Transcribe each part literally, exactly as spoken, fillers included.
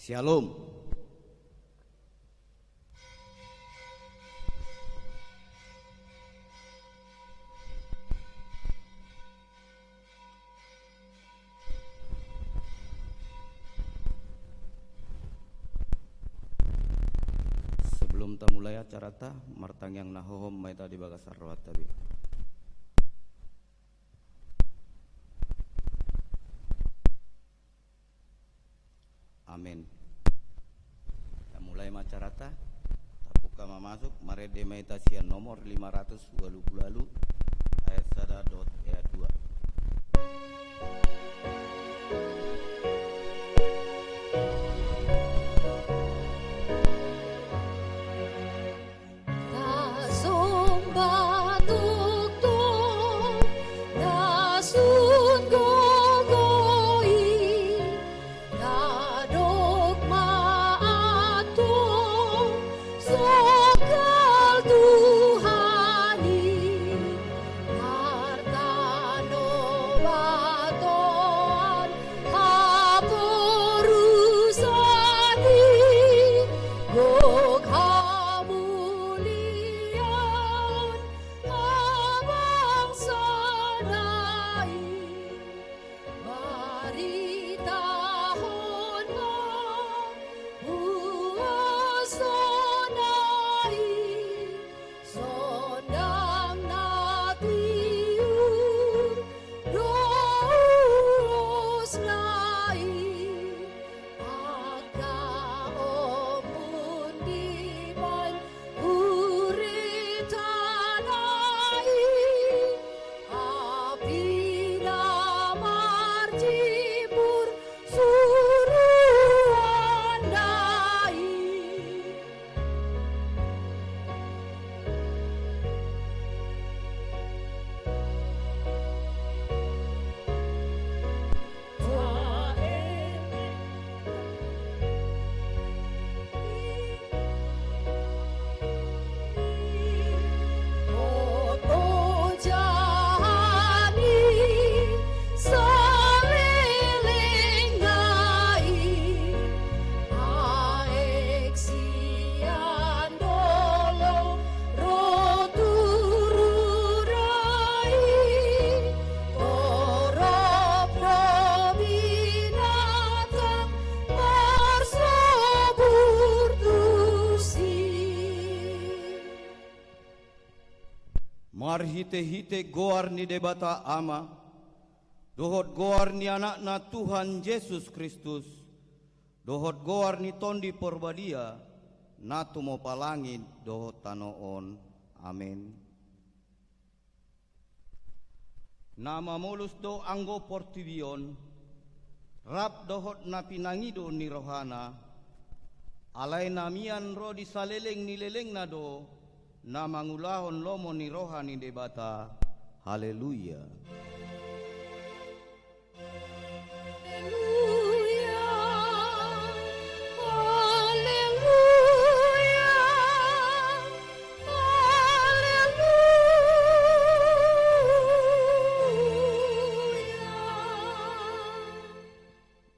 Syalom. Sebelum tamulai acaranta, martangiang na hohom ma hita di bagasan rohanta be. Amen. Tamulai ma acaranta, tapungka ma masuk, marende ma hita sian nomor lima ratus ualu pulu ualu, ayat sada dohot ayat dua. Na somba tongtong, na sun gogo i, na dok ma antong, songgal Tuhan i. Martanobaton haporusan i, gok hamuliaon habangsana i. Maritahon ma huasana i, sondang na tiur do ulosna i, angka ombun dibaen uretana i, api na marjimbur suruanna i. Aek sian dolok ro tu rura i, torop do binatang marsobur tusi. Marhitehite goar ni Debata Ama, dohot goar ni Anakna Tuhan Jesus Kristus, dohot goar ni Tondi Porbadia, na tumopa langit dohot tano on. Amen. Na mamolus do anggo portibi on, rap dohot na pinangido ni rohana, alai na mian ro di saleleng ni lelengna do, na mangulahon lomo ni roha ni Debata. Haleluya. Haleluya, haleluya, haleluya.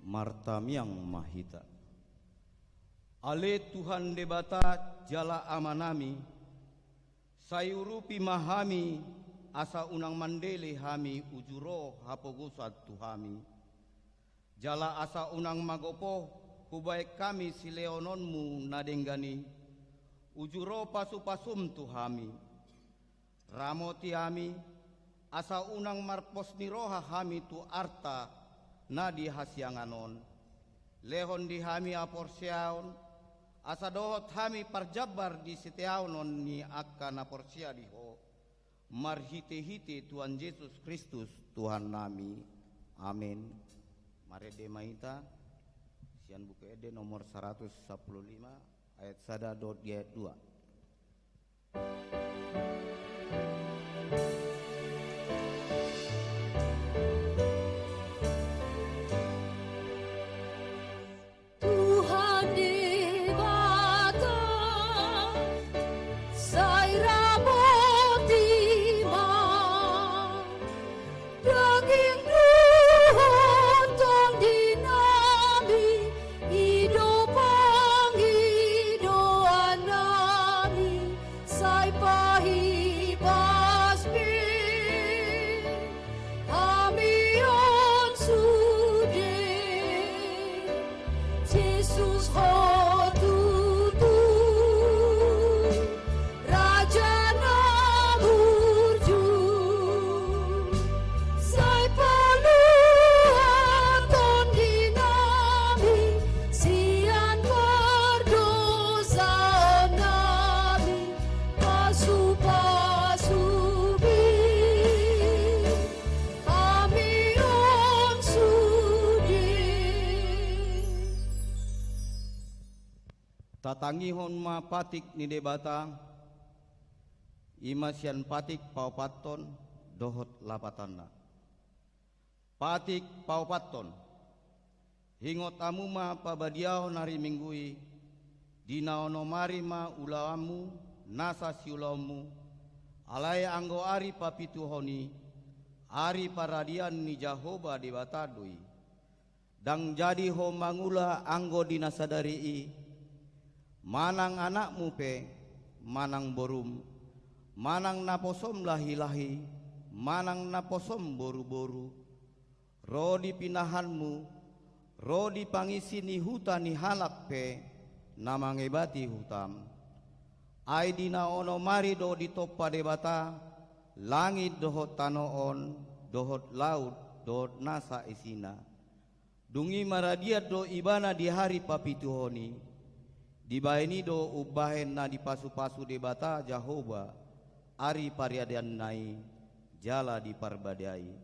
Martamiang ma hita. Ale Tuhan Debata jala Amanami, sai urupi ma hami, asa unang mandele hami uju ro hapogosan tu hami. Jala asa unang magopoh hubaen hami silehononmu na denggan i, uju ro pasupasum tu hami. Ramoti hami, asa unang marpos ni roha hami tu arta na di hasiangan on. Lehon di hami haporseaon, asa dohot hami parjambar di siteanon ni angka na porsea di Ho, marhitehite Tuhan Jesus Kristus Tuhannami. Amen. Marende ma hita sian Buku Ende nomor saratus sampulu lima, ayat sada dohot di ayat dua. Tuhan Debata, sai ramoti ma daging dohot tondinami, i do Kristus ho tutu, Raja na burju, sai paluat tondinami, sian pardosaonnami, pasupasuMi hami on sude. Tatangihon ma patik ni Debata, i ma sian patik paopathon dohot lapatanna. Patik paopathon. Ingot hamu ma pabadiaon ari Minggu i, di na onom ari ma ulaonmu nasa siulaonmu, alai anggo ari papituhon i, ari paradian ni Jahowa Debata do i. Ndang jadi ho mangula anggo di na sadari i, manang anakmu pe, manang borum, manang naposom lahilahi, manang naposom boruboru, ro di pinahanmu, ro di pangisi ni huta ni halak pe na mangebati hutam. Ai di na onom ari do ditompa Debata langit dohot tano on, dohot laut dohot nasa isina. Dung i maradian do Ibana di ari papituhon i. Dibahen i do umbahen na dipasupasu Debata Jahowa ari paradianna i jala diparbadiai.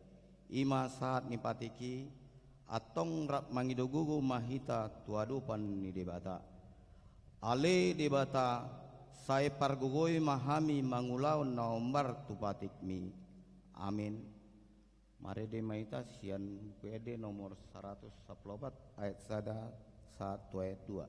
I ma sahat ni patik i. Antong rap mangido gogo ma hita tu adopan ni Debata. Ale Debata, sai pargogoi ma hami mangulahon na hombar tu patikMi. Amin. Marende ma hita sian Buku Ende nomor saratus sampulu opat, ayat sada sahat tu ayat dua.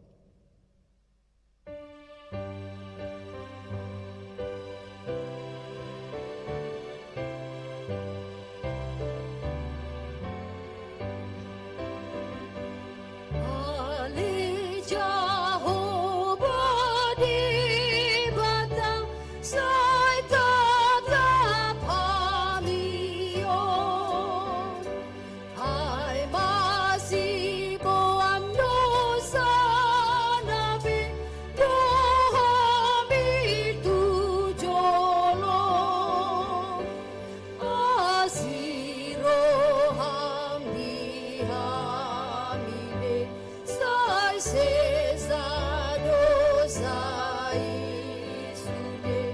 Ale Jahowa Debata, sai tatap hami on. Ai masiboan dosa nami do hami tu jolo. Asi roham di hami be, sai sesa dosa i sude.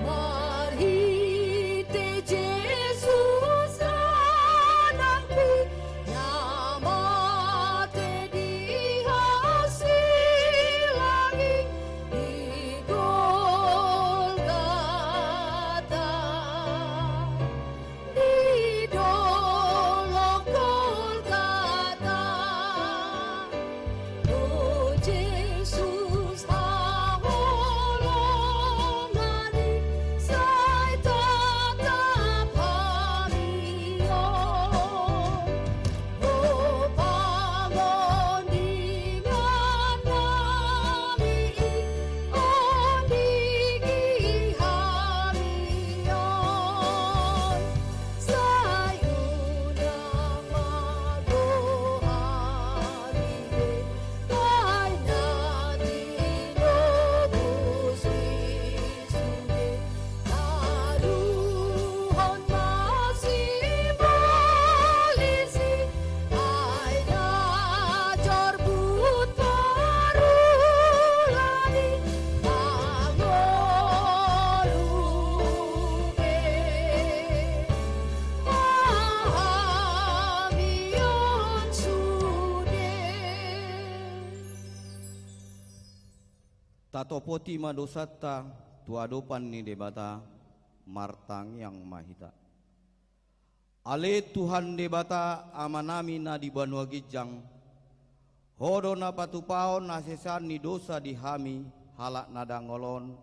Marhite Jesus anakMi, na mate di hasilangi di Golgata. Di dolok Golgata, o Jesus, haholonganMi sai tatap hami on. O pangondingan nami i, ondingi hami on. Sai unang mago hami be, ai na tinobus i sude. Taluhon ma sibolis i, ai na jorbut parula ni mangolu be. Ma hami on sude. Tatopoti ma dosanta tu adopan ni Debata, martangiang ma hita. Ale Tuhan Debata, Amanami na di banua ginjang, Ho do na patupahon hasesaan ni dosa di hami, halak na dangol on,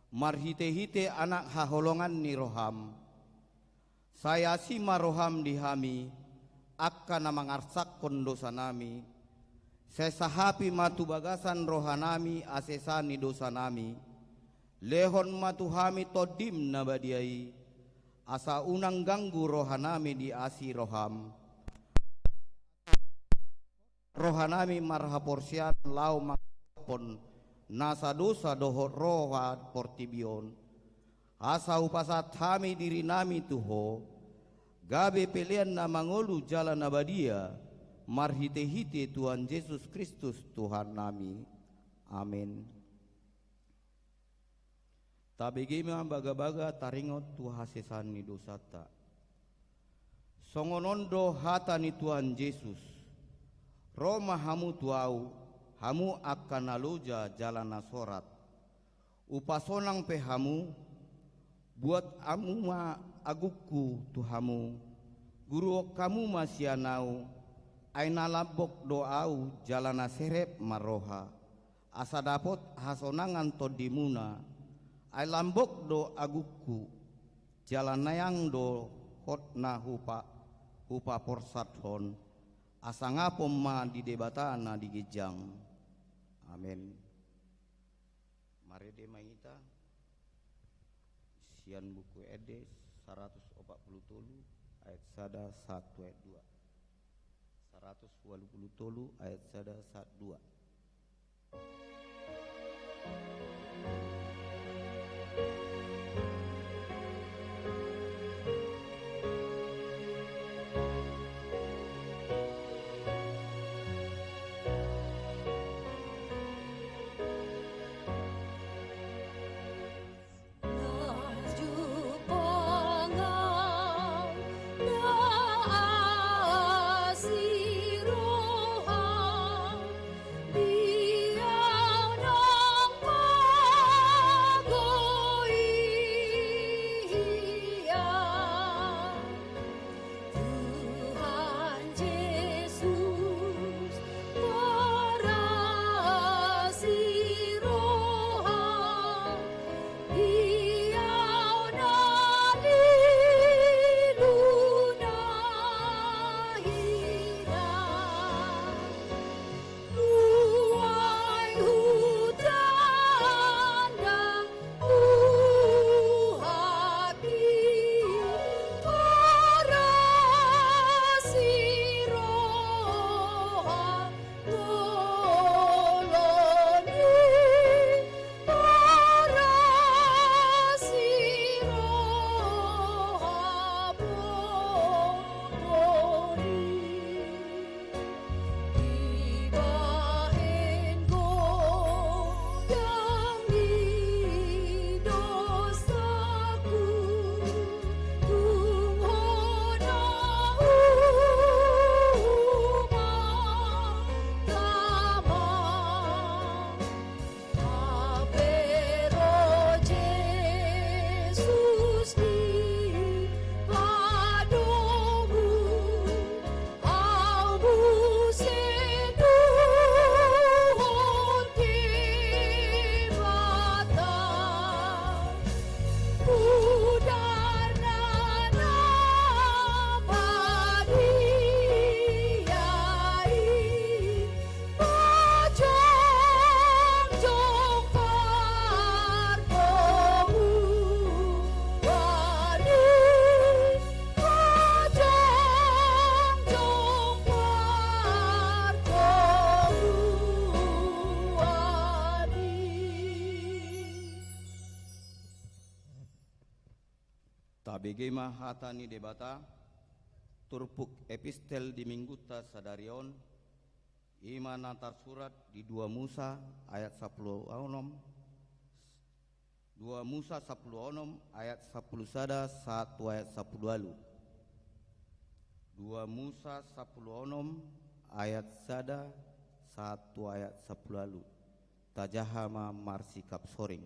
marhitehite Anak haholongan ni roham. Sai asi ma roham di hami, angka na mangarsakhon dosanami. Sai sahapi ma tu bagasan rohanami hasesaan ni dosanami. Lehon ma tu hami Tondim na badia i, asa unang ganggu rohanami di asi roham. rohanami marhaporseaon laho mangadophon nasa dosa dohot roha portibi on, asa hupasahat hami dirinami tu Ho, gabe pelean na mangolu jala na badia, marhitehite Tuhan Jesus Kristus Tuhannami. Amen. Tabege ma bagabaga taringot tu hasesaan ni dosanta. Songon on do hata ni Tuhan Jesus: Ro ma hamu tu Ahu, hamu angka na loja jala na sorat, hupasonang pe hamu. Buat hamu ma agungku tu hamu, guruhon hamu ma sian Ahu, ai na lambok do Ahu jala na serep ma roha, asa dapot hasonangan tondimuna. Ai lambok do agungku, jala naeng do hot na hupa-, hupaporsathon, asa ngapom ma di Debata na di ginjang. Amen. Marende ma hita sian Buku Ende saratus opat pulu tolu ayat sada sahat tu ayat dua. Saratus ualu pulu tolu ayat sada sahat dua. Tuhan Jesus, parasi roha, di au na lilu na hina. Nuaeng hutanda tu hami, parasi roha, tolong i, parasi roha bohori. Dibahen godang ni dosaku, tung hona humatama. Hape ro Jesus di padomu, au muse dohot Debata. Udarna na badia i, pajongjong pardomuan i, pajongjong pardomuan i. Tabege ma hata ni Debata, turpuk epistel di minggunta sadari on, i ma na tarsurat di dua Musa ayat sampulu onom, dua Musa sampulu onom ayat sampulu sada sahat tu ayat sampulu ualu. Dua Musa sampulu onom ayat sada sahat tu ayat sampulu ualu. Tajaha ma marsikap soring.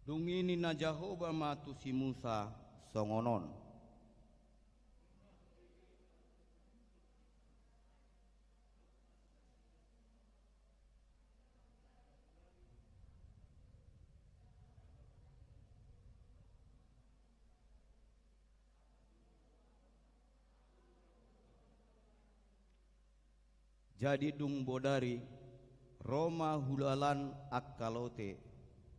Dung i ninna Jahowa ma tu si Musa songon on. Jadi dung bodari, ro ma hulalan angka lote,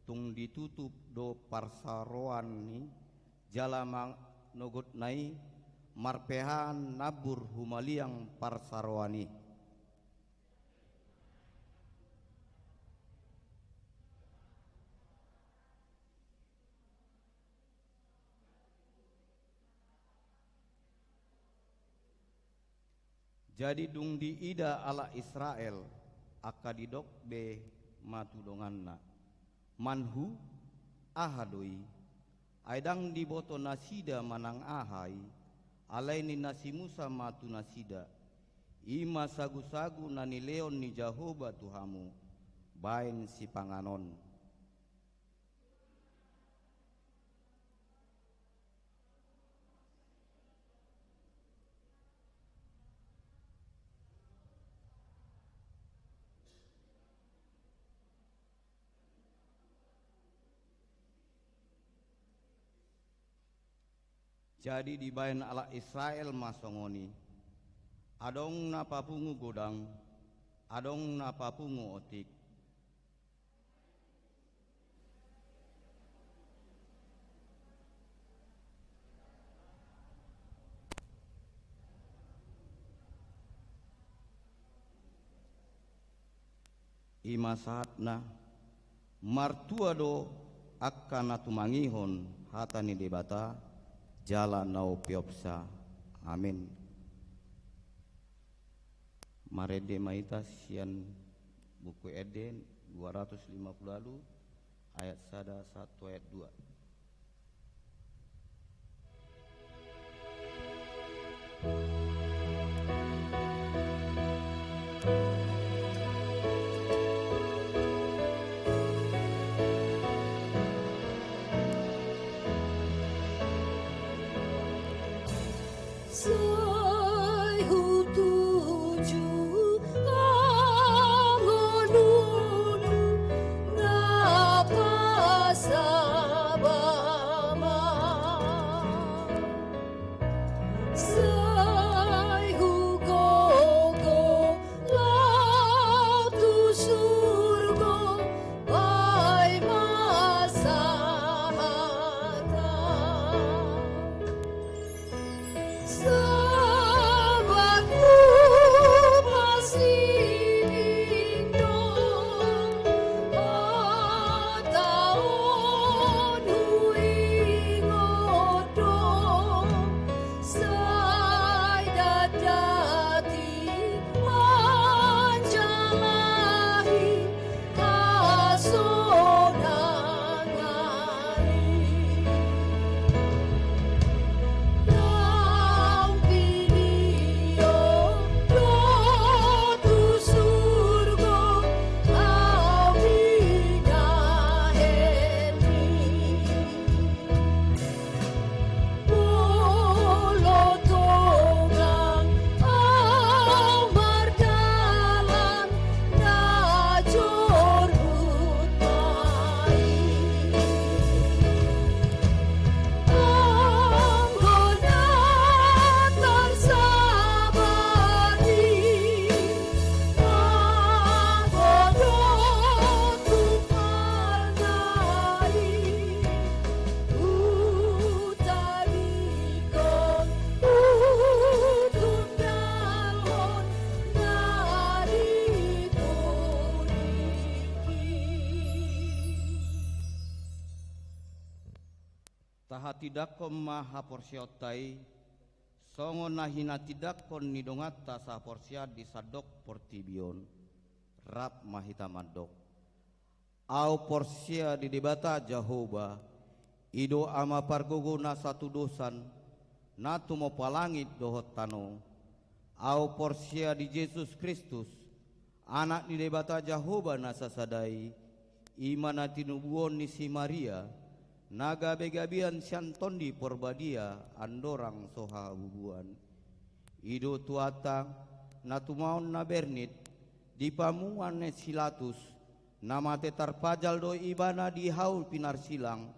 tung ditutup do parsaroan ni jala manogotna i, marpeahan nambur humaliang parsaroan i. Jadi dung diida halak Israel, angka didok be ma tu donganna: Manhu, aha do i? Ai ndang diboto nasida manang aha i. Alai ninna si Musa ma tu nasida: I ma sagusagu na nilehon ni Jahowa tu hamu, baen sipanganon. Jadi dibaen halak Israel ma songon i: Adong na papungu godang, adong na papungu otik. I ma sahatna. Martua do angka na tumangihon hata ni Debata jala na umpeopsa. Amin. Marende ma hita sian Buku Ende dua ratus lima puluh ualu, ayat sada sahat tu ayat dua. Sai hutuju anggo nunu na pasabama. Sai hugogo laho tu surgo, baen ma sahata. Sabar tu pasiding do hata on, huingot do sai ndang dati manjalahi hasonangan i. Ndang pilion do tu surgo au binahen i. Molo tongang au mardalan na jorbut ma i. Anggo na tarsabar i, anggo do tu halna i. Hutadingkon, hutundalhon na di pudingki. Tahatindangkon ma haporseaonta i, songon na hinatindangkon ni donganta sahaporseaon di sandok portibi on. Rap ma hita mandok. Ahu porsea di Debata Jahowa, i do Ama pargogo na satudosan, na tumompa langit dohot tano. Ahu porsea di Jesus Kristus, Anak ni Debata Jahowa na sasada i, i ma na tinubuhon ni si Maria, na gabegabean sian Tondi Porbadia andorang so habubuhan. I do Tuhanta, na tumaon na bernit, di pamumuan ni si Latus, na mate tarpajal do ibana di hau pinarsilang,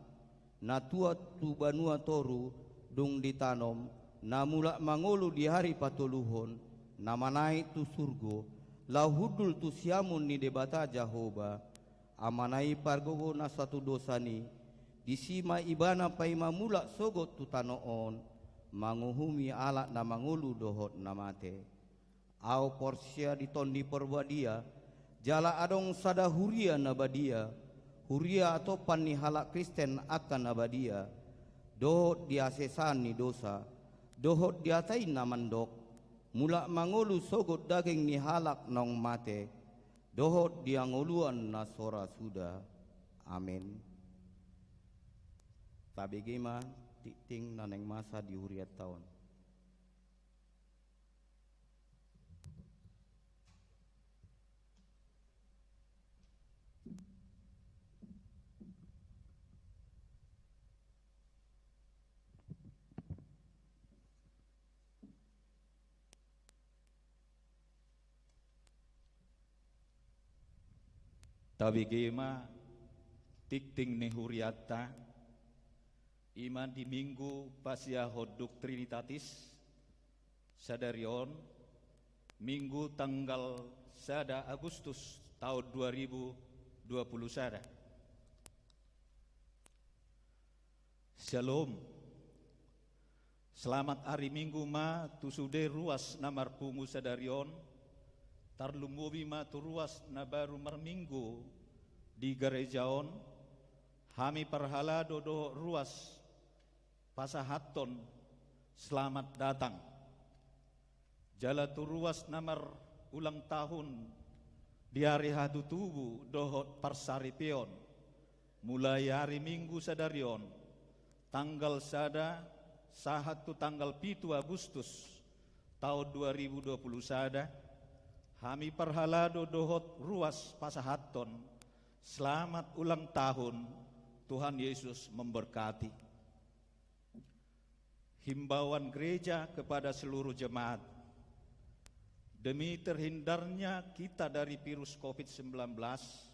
na tuat tu banua toru, dung ditanom, na mulak mangolu di ari patoluhon, na manaek tu surgo, laho hundul tu siamun ni Debata Jahowa, Amana i pargogo na satudosan i, disi ma ibana paima mulak sogot tu tano on, manguhumi halak na mangolu dohot na mate. Ahu porsea di Tondi Parbadia, jala adong sada huria na badia, huria atompan ni halak Kristen angka na badia, dohot di hasesaan ni dosa, dohot di hata i na mandok, mulak mangolu sogot daging ni halak naung mate, dohot di hangoluan na so ra suda. Amen. Tabege ma tingting na naeng masa di hurianta on. Tabege ma tingting ni hurianta, i ma di Minggu pasiahondung Trinitatis, sadari on, Minggu tanggal sada Agustus taon dua ribu dua puluh sada. Syalom. Selamat ari Minggu ma tu sude ruas na marpungu sadari on, tarlumobi ma tu ruas na baru marminggu di gareja on, hami parhalado dohot ruas pasahathon selamat datang. Jala tu ruas na marulang tahun di ari hatutubu dohot parsaripeon, mulai ari Minggu sadari on, tanggal sada sahat tu tanggal pitu Agustus taon dua ribu dua puluh sada, hami parhalado dohot ruas pasahathon selamat ulang tahun, Tuhan Yesus memberkati. Himbauan gereja kepada seluruh jemaat. Demi terhindarnya kita dari virus covid sembilan belas,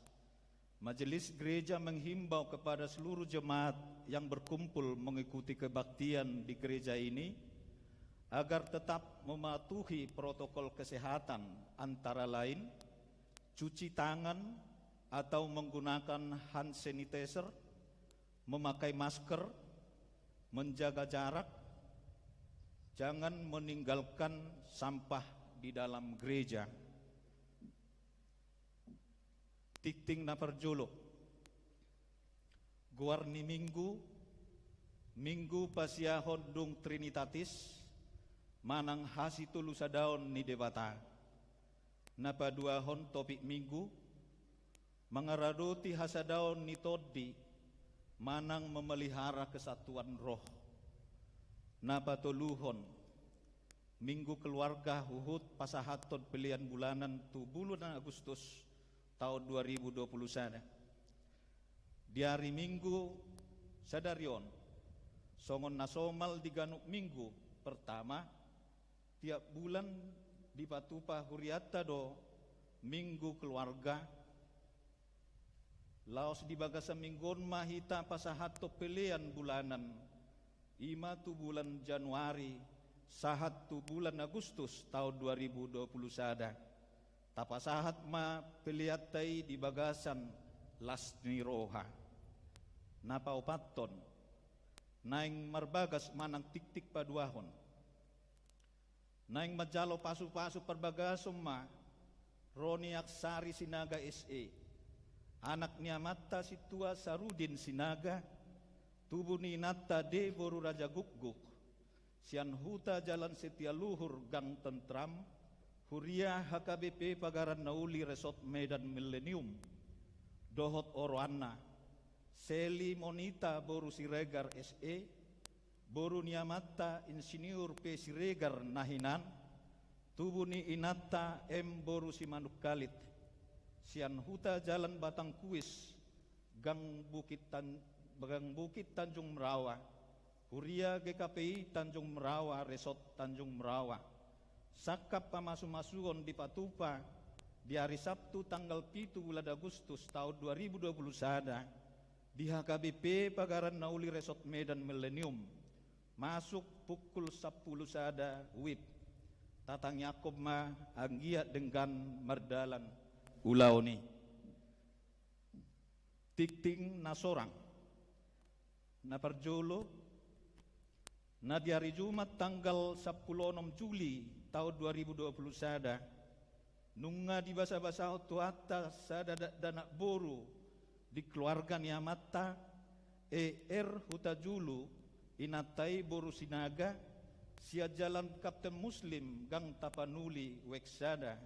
Majelis Gereja menghimbau kepada seluruh jemaat yang berkumpul mengikuti kebaktian di gereja ini agar tetap mematuhi protokol kesehatan, antara lain cuci tangan atau menggunakan hand sanitizer, memakai masker, menjaga jarak, jangan meninggalkan sampah di dalam gereja. Tingting na parjolo. Goar ni Minggu, Minggu pasiahondung Trinitatis, manang hasitolusadaon ni Debata. Na paduahon topik Minggu, mangaradoti hasadaon ni tondi manang memelihara kesatuan roh. Na patoluhon, Minggu Keluarga huhut pasahathon pelean bulanan tu bulan Agustus taon dua ribu dua puluh sada. Di ari Minggu sadari on, songon na somal di ganup Minggu pertama, tiap bulan dipatupa hurianta do Minggu Keluarga. Laos di bagasan Minggu on ma hita pasahathon pelean bulanan, i ma tu bulan Januari sahat tu bulan Agustus taon dua ribu dua puluh sada. Tapasahat ma peleanta i di bagasan las ni roha. Na paopathon, naeng marbagas manang tingting paduahon. Naeng manjalo pasupasu parbagason ma Roni Aksari Sinaga S E, anak ni amanta Sintua Sarudin Sinaga, tubu ni inanta D boru Raja Gukguk, sian Huta Jalan Setia Luhur Gang Tentram, Huria H K B P Pagaran Nauli Resort Medan Milenium, dohot oroanna, Seli Monita boru Siregar S E, boru ni amanta Insinyur P Siregar na hinan, tubu ni inanta M boru Simanungkalit, sian Huta Jalan Batang Kuis, Gang Bukit Tan-, Gang Bukit Tanjung Merawa, Huria G K P I Tanjung Merawa, Resort Tanjung Merawa. Sangkap pamasumasuon dipatupa di ari Sabtu tanggal pitu bulan Agustus taon dua ribu dua puluh sada, di H K B P Pagaran Nauli Resort Medan Milenium, masuk pukul sampulu sada wib. Tatangiangkon ma anggiat denggan mardalan ulaon i. Tingting na sorang. Na parjolo, Na di ari Jumat tanggal sampulu onom Juli taon dua ribu dua pulu sada, nunga dibasabasahon Tuhanta sada dakdanak boru di keluarga ni amanta, E R Hutajulu, inanta i boru Sinaga, sian Jalan Kapten Muslim, Gang Tapanuli, Wek sada.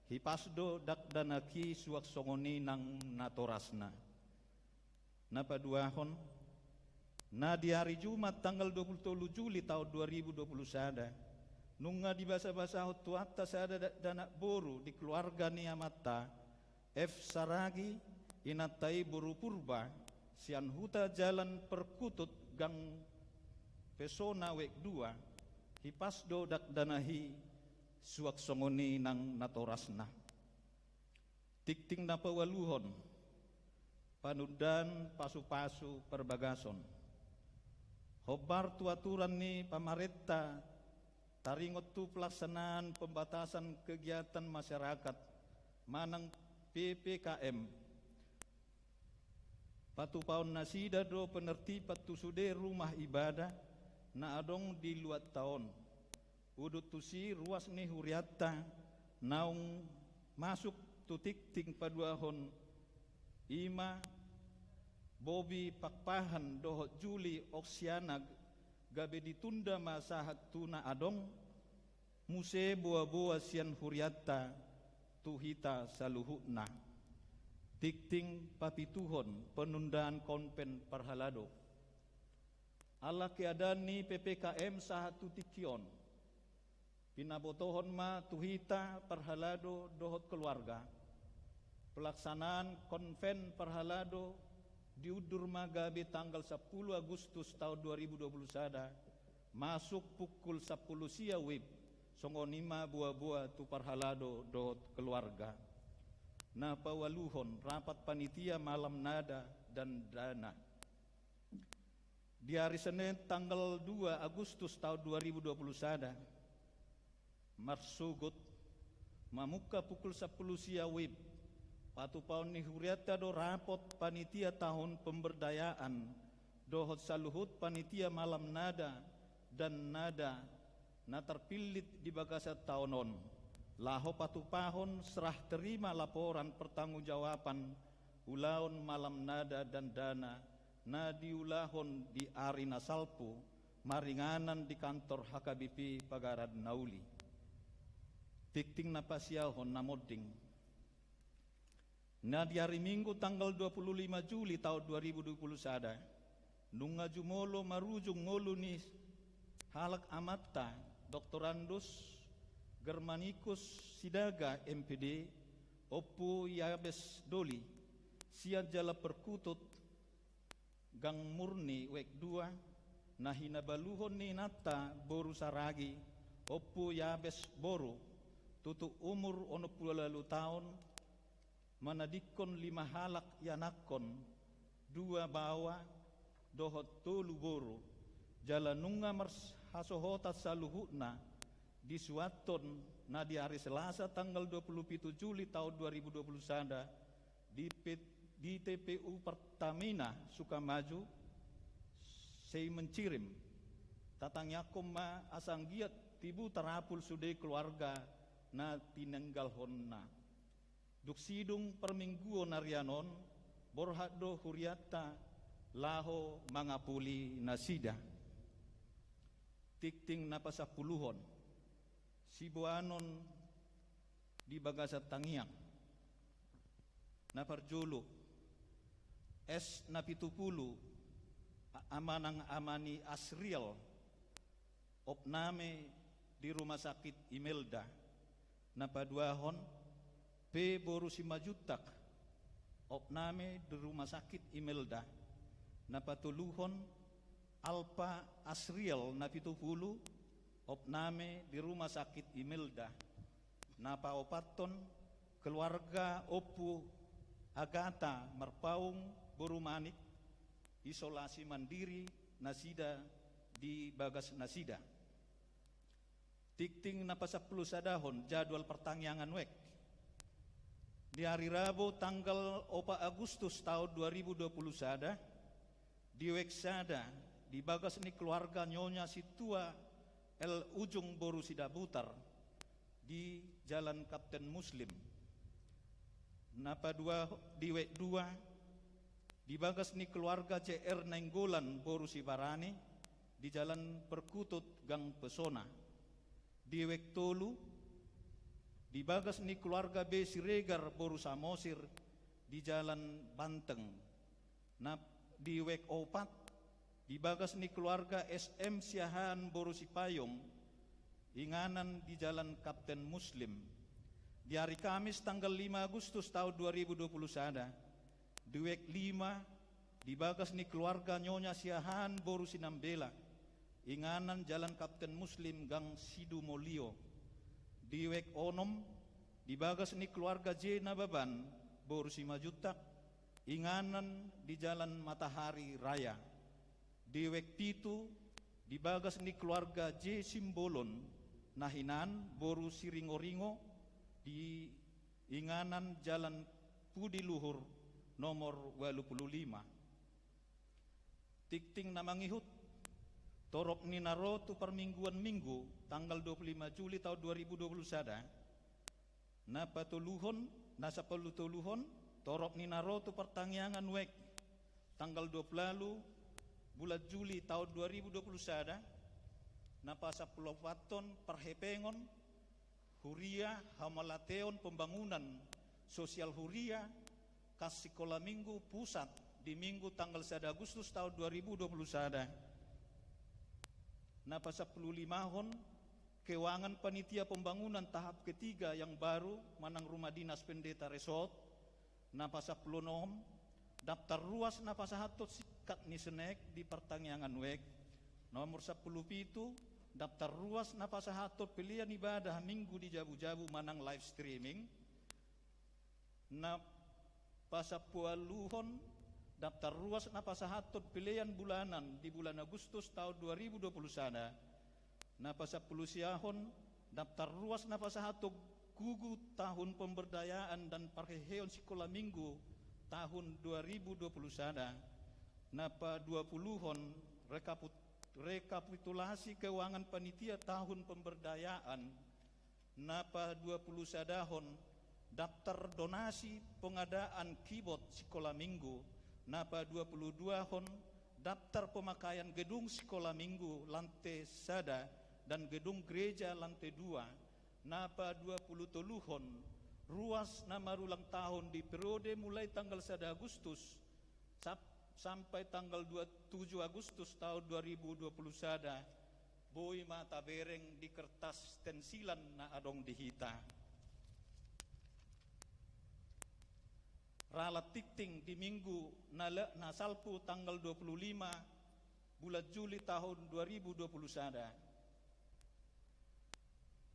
Hipas do dakdanak i suang songon i nang natorasna. Na paduahon, na di ari Jumat tanggal dua pulu tolu Juli taon dua ribu dua pulu sada, nunga dibasabasahon Tuhanta sada dakdanak boru di keluarga ni amanta, F Saragi, inanta i boru Purba, sian huta Jalan Perkutut, Gang Pesona, Wek dua. Hipas do dakdanak i suang songon i nang natorasna. Tingting na paualuhon, panundaan pasupasu parbagason. Hombar tu aturan ni pamarenta taringot tu pelaksanaan pembatasan kegiatan masyarakat manang P P K M, patupaon nasida do penertiban tu sude rumah ibadah na adong di luatta on. Udut tusi ruas ni huriatta naung masuk tu tingting paduahon, i ma Bobi Pakpahan dohot Juli Oksiana, gabe ditunda ma sahat tu na adong muse boaboa sian huriatta tu hita saluhutna. Tingting papituhon, penundaan konven parhalado. Ala keadaan ni P P K M sahat tu tingki on, pinabotohon ma tu hita parhalado dohot keluarga, pelaksanaan konven parhalado diundur ma gabe tanggal sampulu Agustus taon dua ribu dua pulu sada, masuk pukul sampulu sia wib, songon i ma boaboa tu parhalado dohot keluarga. Na paualuhon, rapat panitia malam nada dan dana. Di ari Senen tanggal dua Agustus taon dua ribu dua pulu sada, marsogot, mamungka pukul sampulu sia wib, patupaon ni huriatta do rapot panitia tahun pemberdayaan dohot saluhut panitia malam nada dan nada na terpillit di bagasan taon on, laho patupahon serah terima laporan pertanggungjawaban ulaon malam nada dan dana na diulahon di ari na salpu maringanan di kantor H K B P Pagaran Nauli. Tingting na pasiahon na monding. Na di ari Minggu tanggal dua pulu lima Juli taon dua ribu dua pulu sada, nunga jumolo marujung ngolu ni halak amanta, Doktorandus Germanicus Sinaga, M Pd, Ompu Yabes Doli, sian Jalan Perkutut, Gang Murni, Wek dua, na hinabaluhon ni inanta boru Saragi, Ompu Yabes boru, tutu umur onom pulu ualu taon, manadingkon lima halak ianakkon, dua baoa dohot tolu boru, jala nunga marhasohotan saluhutna disuathon na di ari Selasa tanggal dua pulu pitu Juli taon dua ribu dua pulu sada di P-, di T P U Pertamina Sukamaju, Sei Mencirim. Tatangiangkon ma asa anggiat tibu tarapul sude keluarga na tininggalhonna. Dung sidung parmingguon arian on, borhat do huriatta laho mangapuli nasida. Tingting na pasampuluhon, siboanon di bagasan tangiang. Na parjolo, S na pitu pulu, a-, amanang ama ni Asriel, opname di Rumah Sakit Imelda. Na paduahon, P boru Simanjuntak, opname di Rumah Sakit Imelda. Na patoluhon, Alpa Asriel na pitu pulu, opname di Rumah Sakit Imelda. Na paopathon, keluarga Ompu Agata Marpaung boru Manik, isolasi mandiri nasida di bagas nasida. Tingting na pasampulu sadahon, jadwal partangiangan wek. Di ari Rabu tanggal opat Agustus taon dua ribu dua pulu sada, di wek sada, di bagas ni keluarga Nyonya Sintua L Ujung boru Sidabutar di Jalan Kapten Muslim. Na padua, di wek dua, di bagas ni keluarga J R Nainggolan boru Sibarani di Jalan Perkutut Gang Pesona. Di wek tolu, di bagas ni keluarga B Siregar boru Samosir di Jalan Banteng. Na di wek opat, di bagas ni keluarga S M Siahaan boru Sipayung, inganan di Jalan Kapten Muslim. Di hari Kamis tanggal lima Agustus tahun dua ribu dua puluh sada, di wek lima, di bagas ni keluarga Nyonya Siahaan boru Sinambela, inganan Jalan Kapten Muslim Gang Sidumolio. Di wek onom, di bagas ni keluarga J Nababan boru Simanjuntak, inganan di Jalan Matahari Raya. Di wek pitu, di bagas ni keluarga J Simbolon, na hinan boru Siringoringo, di inganan Jalan Pudi Luhur nomor ualu pulu lima. Tingting na mangihut, torop ni na ro tu parmingguan Minggu tanggal dua pulu lima Juli tahun dua ribu dua puluh sada, na patoluhon, na sampulu toluhon, torop ni na ro tu partangiangan wek tanggal dua pulu ualu bulan Juli tahun dua ribu dua puluh sada, na pasampulu opathon parhepengon huria hamauliateon pembangunan sosial huria kas sikola Minggu pusat di Minggu tanggal sada Agustus tahun dua ribu dua puluh sada. Na pasampulu limahon keuangan panitia pembangunan tahap ketiga yang baru manang rumah dinas pendeta resort. Na pasampulu onom, daftar ruas na pasahathon singkat ni sinek di partangiangan wek. Nomor sampulu pitu, daftar ruas na pasahathon pelean ibadah Minggu di jabu-jabu manang live streaming. Na pasampulu ualuhon, daftar ruas na pasahathon pelean bulanan di bulan Agustus tahun dua ribu dua puluh sada. Na pasampulu siahon, daftar ruas na pasahathon gugu tahun pemberdayaan dan parheheon sikola Minggu tahun dua ribu dua puluh sada. Na paduapuluhon, rekaput-, rekapitulasi keuangan panitia tahun pemberdayaan. Na paduapulusadahon, daftar donasi pengadaan keyboard sikola Minggu. Na paduapuluduahon, daftar pemakaian gedung sikola Minggu lantai sada dan gedung gereja lantai dua. Na paduapulutoluhon, ruas na marulang tahun di periode mulai tanggal sada Agustus sap-, sampai tanggal dua puluh tujuh Agustus tahun dua ribu dua puluh sada, boi ma tabereng di kertas stensilan na adong di hita. Ralat tingting di Minggu na le-, na salpu tanggal dua puluh lima bulan Juli tahun dua ribu dua puluh sada.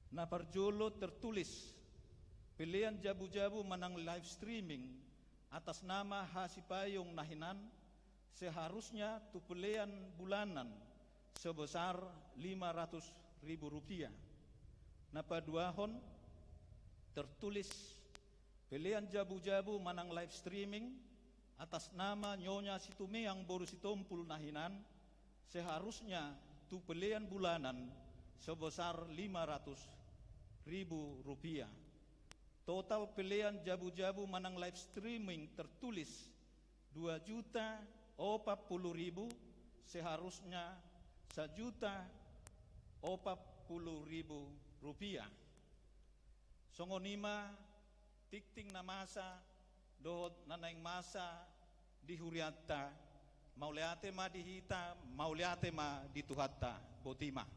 Na parjolo tertulis, pelean jabu-jabu manang live streaming atas nama Hasipayung na hinan seharusnya tu pelean bulanan sebesar lima ratus ribu rupiah. Na paduahon tertulis, pelean jabu-jabu manang live streaming atas nama Nyonya Situmeang boru Sitompul na hinan seharusnya tu pelean bulanan sebesar lima ratus ribu rupiah. Total pelean jabu-jabu manang live streaming tertulis dua juta opat puluh ribu, seharusnya sajuta opat puluh ribu rupiah. Songon i ma tingting na masa dohot na naeng masa di hurianta. Mauliate ma di hita, mauliate ma di Tuhanta. Boti ma.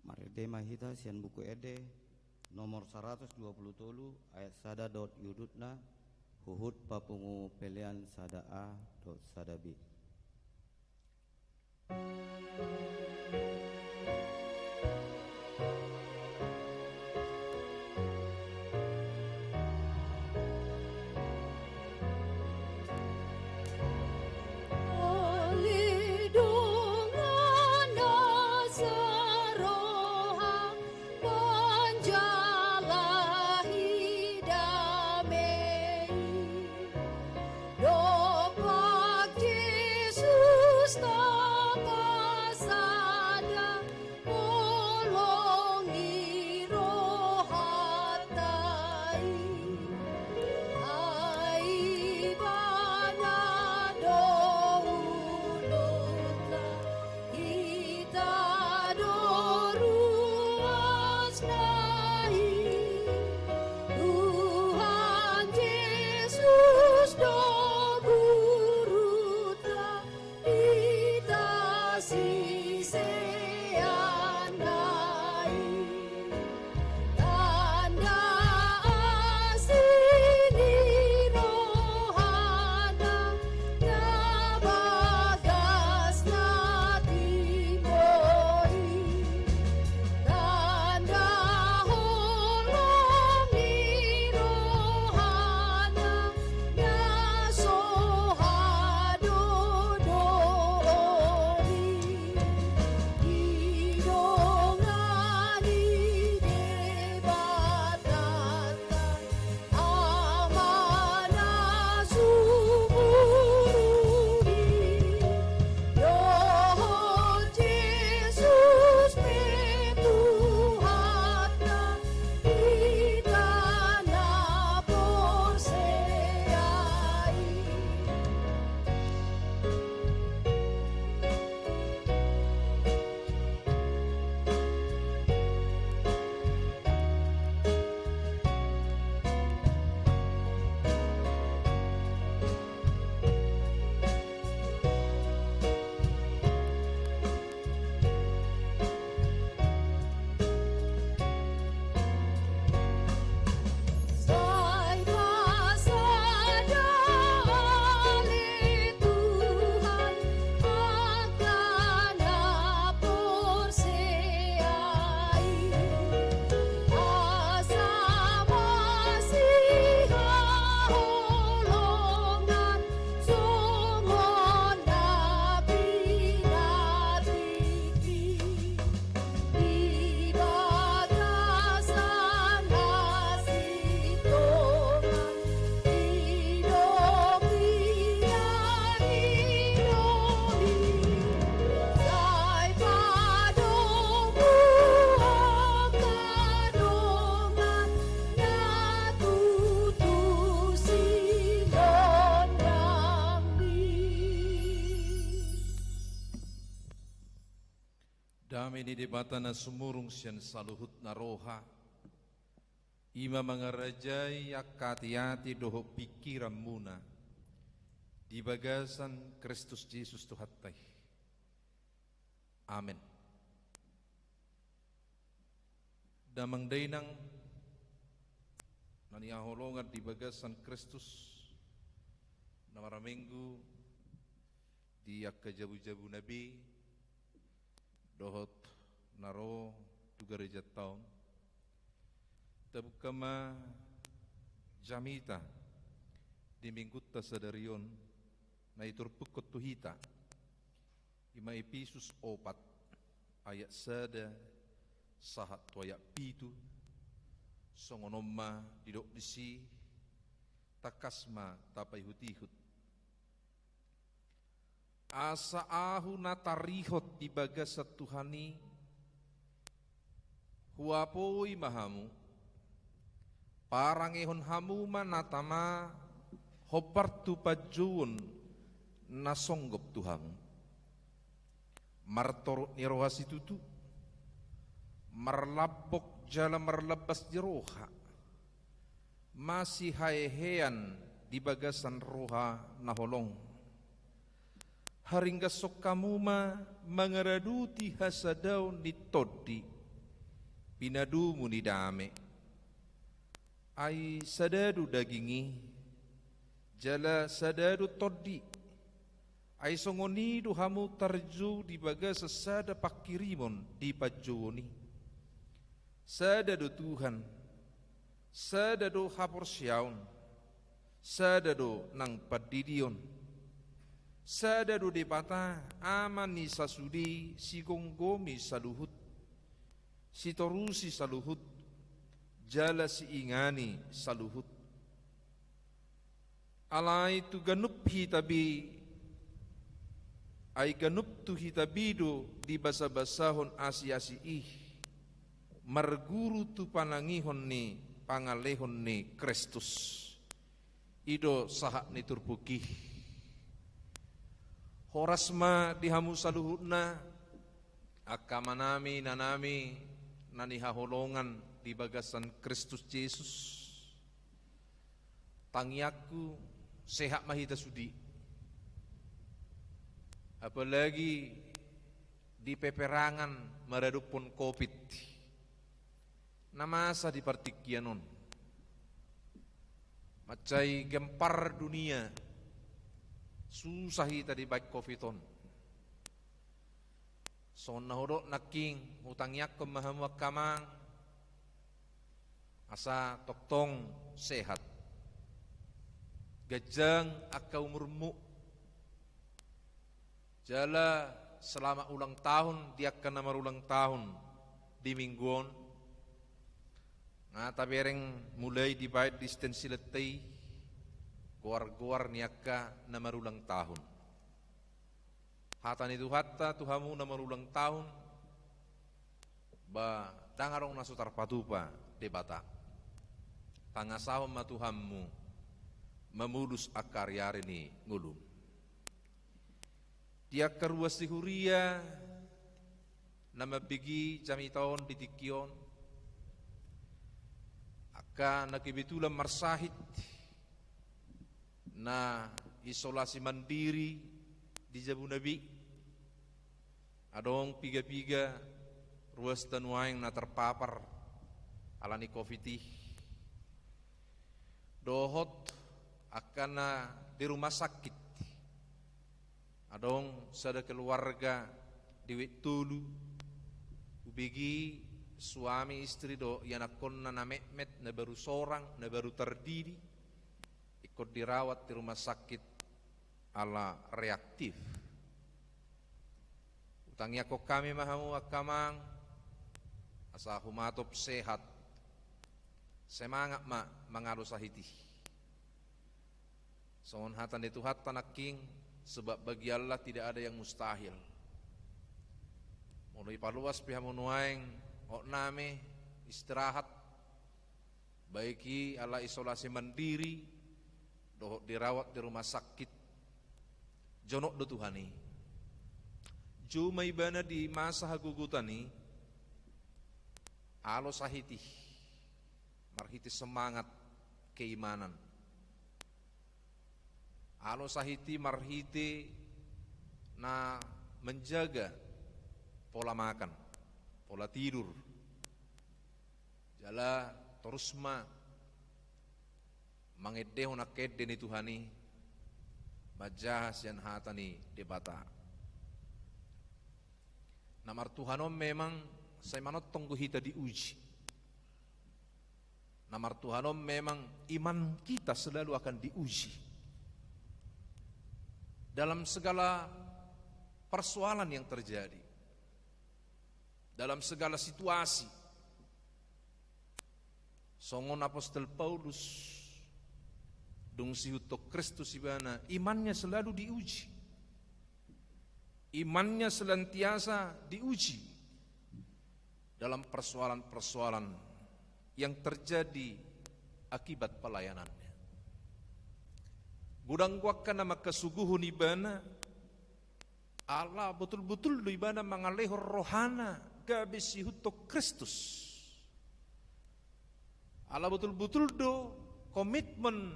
Marende ma hita sian Buku Ende nomor saratus dua pulu tolu ayat sada dohot iudutna, huhut papungu pelean sada A dohot sada B. Ni Debata na sumurung sian saluhutna roha, i ma mangarajai angka ateate dohot pingkiranmuna di bagasan Kristus Jesus Tuhanta i. Amen. Damang dainang na hinaholongan di bagasan Kristus, na marminggu di angka jabu-jabuna be dohot na ro tu garejanta on, tabuka ma jamita di minggunta sadari on na iturpukhon tu hita. I ma Epesus opat ayat sada sahat tu ayat pitu. Songon on ma didok disi, tangkas ma tapaihut-ihut. Asa ahu na tarihot di bagasan Tuhan i, huapoi ma hamu, parangehon hamu ma na tama hombar tu panjouon na songgop tu hamu. Martorop ni roha situtu, marlambok jala marlambas ni roha, masihahean di bagasan roha na holong. Haringgashon hamu ma mangaradoti hasadaon ni tondi, pinadomu ni dame. Ai sada do daging i, jala sada do tondi. Ai songon i do hamu tarjou di bagasan sada pangkirimon di panjouon i. Sada do Tuhan, sada do haporseaon, sada do nang pandidion, sada do Debata, Ama ni sasude sigomgomi saluhut, sitorusi saluhut, jala siingani saluhut. Alai tu ganup hita be, ai ganup tu hita be do dibasabasahon asi-asi i, marguru tu panangihon ni pangalehon ni Kristus. I do sahat ni turpuk i. Horas ma di hamu saluhutna, angka amanami, inanami, na hinaholongan di bagasan Kristus Jesus. Tangiangku, sehat ma hita sude. Apalagi di peperangan maradophon covid na masa di partingkian on. Mansai gempar dunia, susah hita dibaen covid on. Songon na hudok nangkin, hutangiangkon ma hamu angka amang, asa tongtong sehat, ganjang angka umurmu, jala selamat ulang tahun di angka na marulang tahun di minggu on. Nga tabereng mulai dibaen di stand silenta i goar-goar ni angka na marulang tahun. Hata ni Tuhanta tu hamu na marulang tahun, ba ndang adong na so tarpatupa Debata. Pangasahon ma Tuhanmu mamolus angka ari-ari ni ngolum. Di angka ruas ni huria na mambege jamita on di tingki on, angka na kebetulan marsahit, na isolasi mandiri di jabuna be, adong piga-piga ruasta nuaeng na terpapar ala ni covid i. Dohot angka na di rumah sakit, adong sada keluarga di Wetolu, hubege suami istri dohot ianakhonna na metmet, na baru sorang, na baru tardidi, ingkon dirawat di rumah sakit ala reaktif. Hutangiangkon hami ma hamu angka amang, asa humatop sehat. Semangat ma mangalo sahit i. Songon hata ni Tuhanta nangkin, sebab bagi Allah tidak ada yang mustahil. Molo ipaluas pe hamu nuaeng, hot nami istirahat, baik i ala isolasi mandiri dohot dirawat di rumah sakit, jonok do Tuhan i. Jou ma ibana di masa hagogotan i, Alo sahit i marhite semangat keimanan. Alo sahit i marhite na menjaga pola makan, pola tidur. Jala torus ma mangendehon angka ende ni Tuhan i, manjaha sian hata ni Debata. Na martuhan on memang sai manongtong do hita diuji. Na martuhan on memang iman kita selalu akan diuji. Dalam segala persoalan yang terjadi, dalam segala situasi, songon apostel Paulus, dung siihuthon Kristus ibana, imannya selalu diuji. Imannya senantiasa diuji dalam persoalan-persoalan yang terjadi akibat pelayanannya. Godang do angka na mangkasuguhon ibana, ala botul-botul do ibana mangalehon rohana gabe siihuthon Kristus. Ala botul-botul do komitmen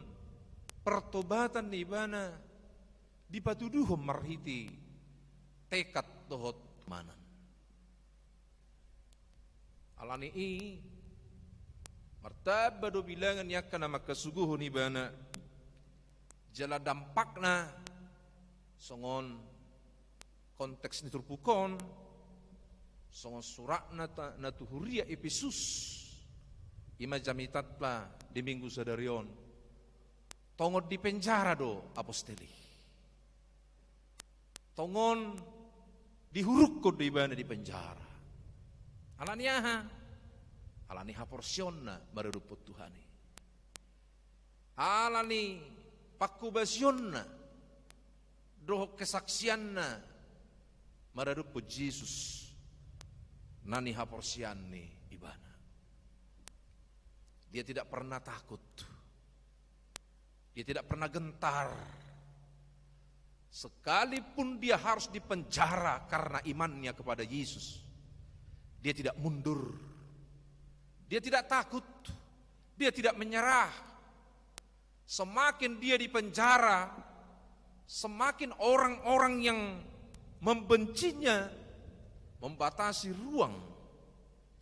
pertobatan ni ibana dipatuduhon marhite tekad dohot manan. Alani i, martamba do bilangan ni angka na mangkasuguhon ibana, jala dampakna songon konteks ni turpuk on, songon suratna ta-, na tu huria Epesus, i ma jamitanta di Minggu sadari on. Tongon di penjara do apostel i. Tongon dihurukkon do ibana di penjara. Alani aha? Alani haporseaonna maradophon Tuhan i. Alani pangkobasionna dohot kesaksianna maradophon Jesus na nihaporseaon ni ibana. Dia tidak pernah takut. Dia tidak pernah gentar. Sekalipun dia harus dipenjara karena imannya kepada Yesus, dia tidak mundur. Dia tidak takut. Dia tidak menyerah. Semakin dia dipenjara, semakin orang-orang yang membencinya membatasi ruang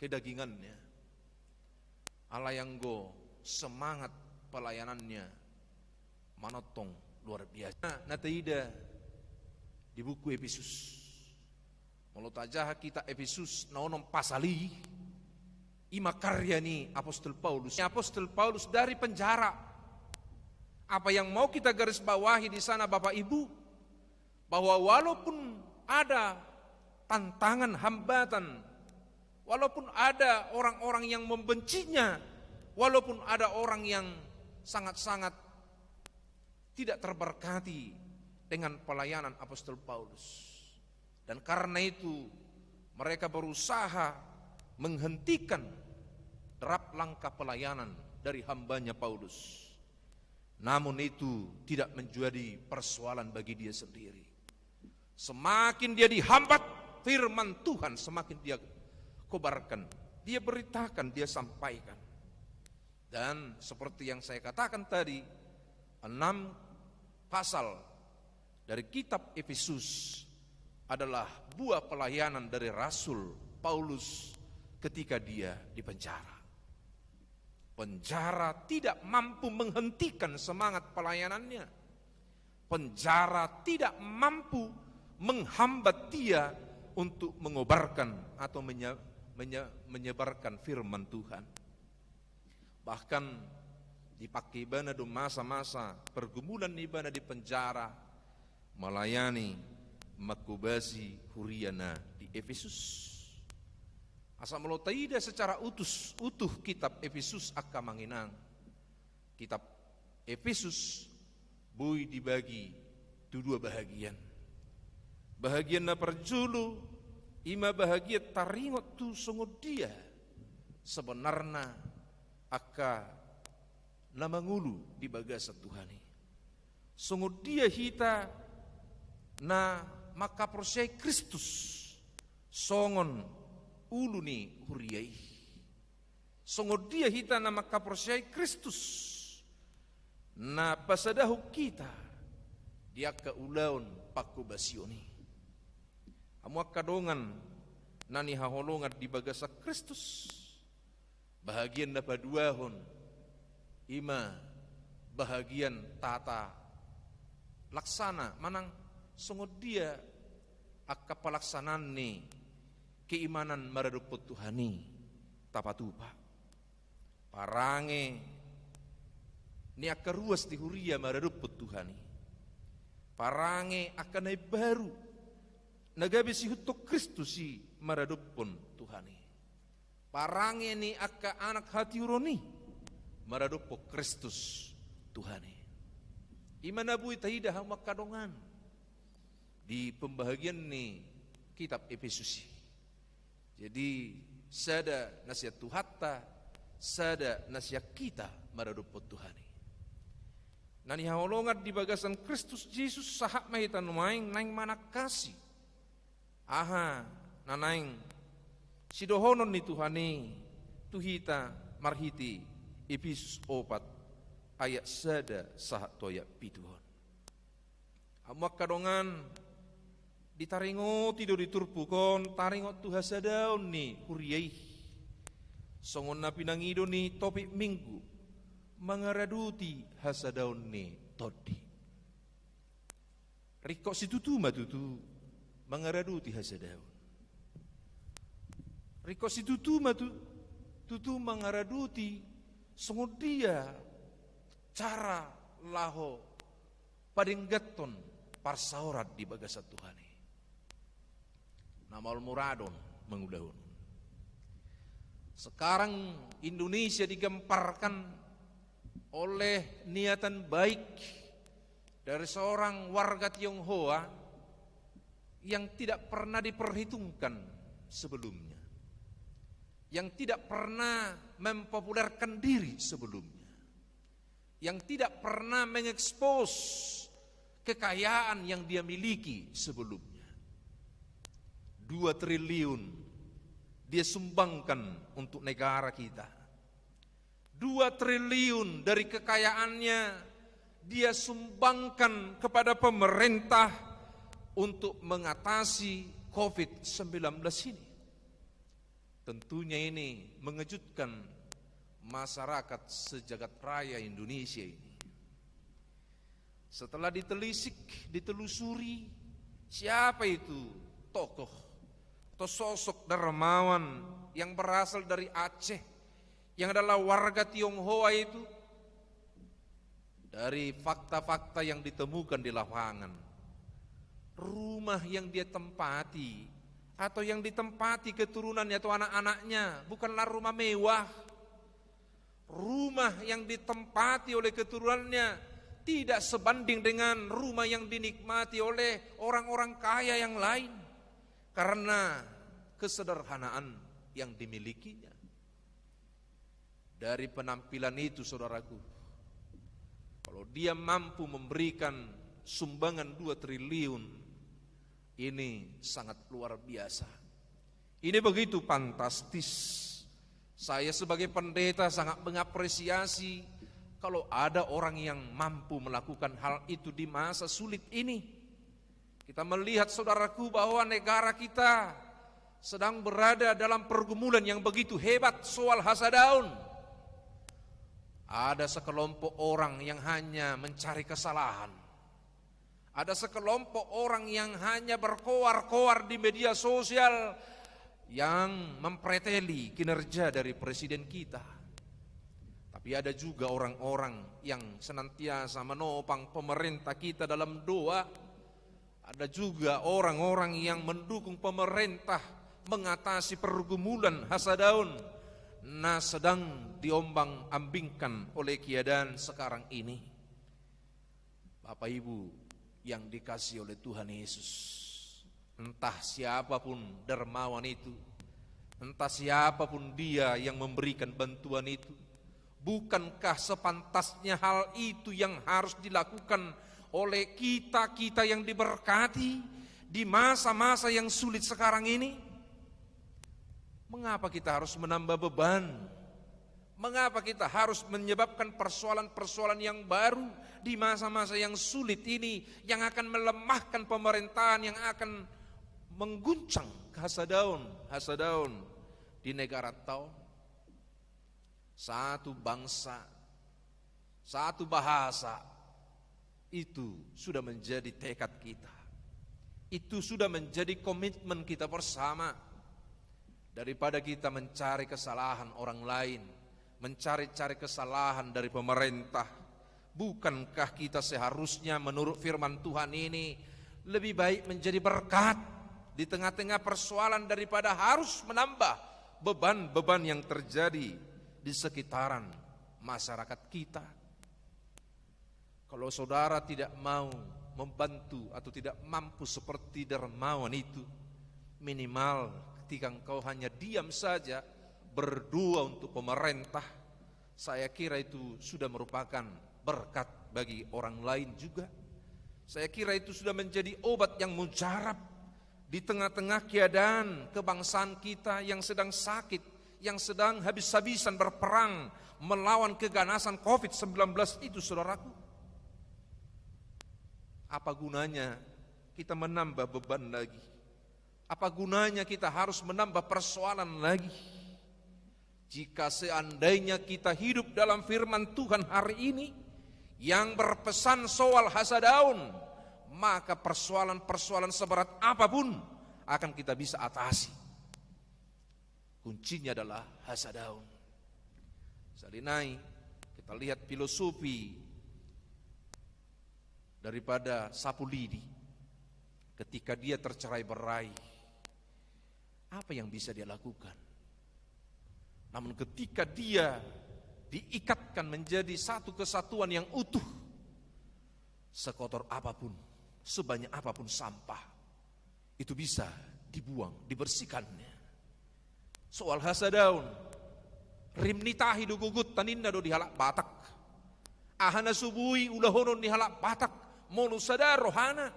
kedagingannya. Alai anggo semangat pelayanannya manongtong luar biasa. Na, na taida di buku Epesus. Molo tajaha kitab Epesus na onom pasal i, i ma karya ni apostel Paulus. Apostel Paulus dari penjara. Apa yang mau kita garis bawahi di sana, Bapak Ibu? Bahwa walaupun ada tantangan, hambatan, walaupun ada orang-orang yang membencinya, walaupun ada orang yang sangat-sangat tidak terberkati dengan pelayanan apostel Paulus. Dan karena itu, mereka berusaha menghentikan derap langkah pelayanan dari hambanya Paulus. Namun itu tidak menjadi persoalan bagi dia sendiri. Semakin dia dihambat, firman Tuhan semakin dia kobarkan, dia beritakan, dia sampaikan. Dan seperti yang saya katakan tadi, enam pasal dari kitab Epesus adalah buah pelayanan dari Rasul Paulus ketika dia di penjara. Penjara tidak mampu menghentikan semangat pelayanannya. Penjara tidak mampu menghambat dia untuk mengobarkan atau menye-, menye-, menyebarkan firman Tuhan. Bahkan dipake ibana do masa-masa pergumulan ni ibana di penjara, melayani, mangkobasi huria na di Epesus. Asa molo taida secara utus, utuh kitab Epesus, angka amang inang, kitab Epesus boi dibagi tu dua bahagian. Bahagian na parjolo, i ma bahagian taringot tu songon dia sebenarna angka na mangolu di bagasan Tuhan i. Songon dia hita na mangkaporseai Kristus songon ulu ni huria i. Songon dia hita na mangkaporseai Kristus, na pasadahon hita di angka ulaon pangkobasion i. Hamu angka dongan na nihaholongan di bagasan Kristus, bahagian na paduahon i ma bahagian tata laksana manang songon dia angka palaksanaan ni keimanan maradophon Tuhan i tapatupa. Parange ni angka ruas di huria maradophon Tuhan i. Parange angka na imbaru na gabe siihuthon Kristus i maradophon Tuhan i. Parange ni angka anak hatiuron i maradophon Kristus Tuhan i. I ma na boi taida hamu angka dongan di pembahagian ni kitab Epesus i. Jadi, sada na sian Tuhanta, sada na sian hita maradophon Tuhan i. Na nihaholongan di bagasan Kristus Jesus, sahat ma hita nuaeng naeng manangkasi aha na naeng sidohonon ni Tuhan i tu hita marhite Epesus opat ayat sada sahat tu ayat pitu on. Hamu angka dongan, ditaringoti do di turpuk on taringot tu hasadaon ni huria i. Songon na pinangido ni topik Minggu, mangaradoti hasadaon ni tondi. Ringkot situtu ma tutu mangaradoti hasadaon. Ringkot situtu ma tu-, tutu mangaradoti songon dia cara laho padengganhon parsaoran di bagasan Tuhan i. Na maol muradon mangulahon. Sekarang Indonesia digemparkan oleh niatan baik dari seorang warga Tionghoa yang tidak pernah diperhitungkan sebelumnya, yang tidak pernah mempopulerkan diri sebelumnya, yang tidak pernah mengekspos kekayaan yang dia miliki sebelumnya. Dua triliun dia sumbangkan untuk negara kita. Dua triliun dari kekayaannya dia sumbangkan kepada pemerintah untuk mengatasi covid sembilan belas ini. Tentunya ini mengejutkan masyarakat sejagat raya Indonesia ini. Setelah ditelisik, ditelusuri, siapa itu tokoh atau sosok dermawan yang berasal dari Aceh, yang adalah warga Tionghoa itu? Dari fakta-fakta yang ditemukan di lapangan, rumah yang dia tempati atau yang ditempati keturunannya atau anak-anaknya bukanlah rumah mewah. Rumah yang ditempati oleh keturunannya tidak sebanding dengan rumah yang dinikmati oleh orang-orang kaya yang lain karena kesederhanaan yang dimilikinya. Dari penampilan itu, saudaraku, kalau dia mampu memberikan sumbangan dua triliun, ini sangat luar biasa. Ini begitu fantastis. Saya sebagai pendeta sangat mengapresiasi kalau ada orang yang mampu melakukan hal itu di masa sulit ini. Kita melihat, saudaraku, bahwa negara kita sedang berada dalam pergumulan yang begitu hebat soal hasadaon. Ada sekelompok orang yang hanya mencari kesalahan. Ada sekelompok orang yang hanya berkoar-koar di media sosial yang mempreteli kinerja dari presiden kita. Tapi ada juga orang-orang yang senantiasa menopang pemerintah kita dalam doa. Ada juga orang-orang yang mendukung pemerintah mengatasi pergumulan hasadaon na sedang diombang-ambingkan oleh keadaan sekarang ini. Bapak Ibu yang dikasihi oleh Tuhan Yesus, entah siapapun dermawan itu, entah siapapun dia yang memberikan bantuan itu, bukankah sepantasnya hal itu yang harus dilakukan oleh kita-kita yang diberkati di masa-masa yang sulit sekarang ini? Mengapa kita harus menambah beban? Mengapa kita harus menyebabkan persoalan-persoalan yang baru di masa-masa yang sulit ini, yang akan melemahkan pemerintahan, yang akan mengguncang hasadaon, hasadaon di negara tau? Satu bangsa, satu bahasa, itu sudah menjadi tekad kita. Itu sudah menjadi komitmen kita bersama. Daripada kita mencari kesalahan orang lain, mencari-cari kesalahan dari pemerintah, bukankah kita seharusnya menurut firman Tuhan ini lebih baik menjadi berkat di tengah-tengah persoalan daripada harus menambah beban-beban yang terjadi di sekitaran masyarakat kita? Kalau saudara tidak mau membantu atau tidak mampu seperti dermawan itu, minimal ketika engkau hanya diam saja, berdoa untuk pemerintah, saya kira itu sudah merupakan berkat bagi orang lain juga. Saya kira itu sudah menjadi obat yang mujarab di tengah-tengah keadaan kebangsaan kita yang sedang sakit, yang sedang habis-habisan berperang melawan keganasan covid sembilan belas itu, saudaraku. Apa gunanya kita menambah beban lagi? Apa gunanya kita harus menambah persoalan lagi? Jika seandainya kita hidup dalam firman Tuhan hari ini yang berpesan soal hasadaon, maka persoalan-persoalan seberat apapun akan kita bisa atasi. Kuncinya adalah hasadaon. Sahali nai, kita lihat filosofi daripada sapu lidi. Ketika dia tercerai berai, apa yang bisa dia lakukan? Namun ketika dia diikatkan menjadi satu kesatuan yang utuh, sekotor apapun, sebanyak apapun sampah, itu bisa dibuang, dibersihkannya. Soal hasadaon, rim ni tahi do gogot, ninna do di halak Batak. Aha na so boi ulahonon ni halak Batak, molo sada rohana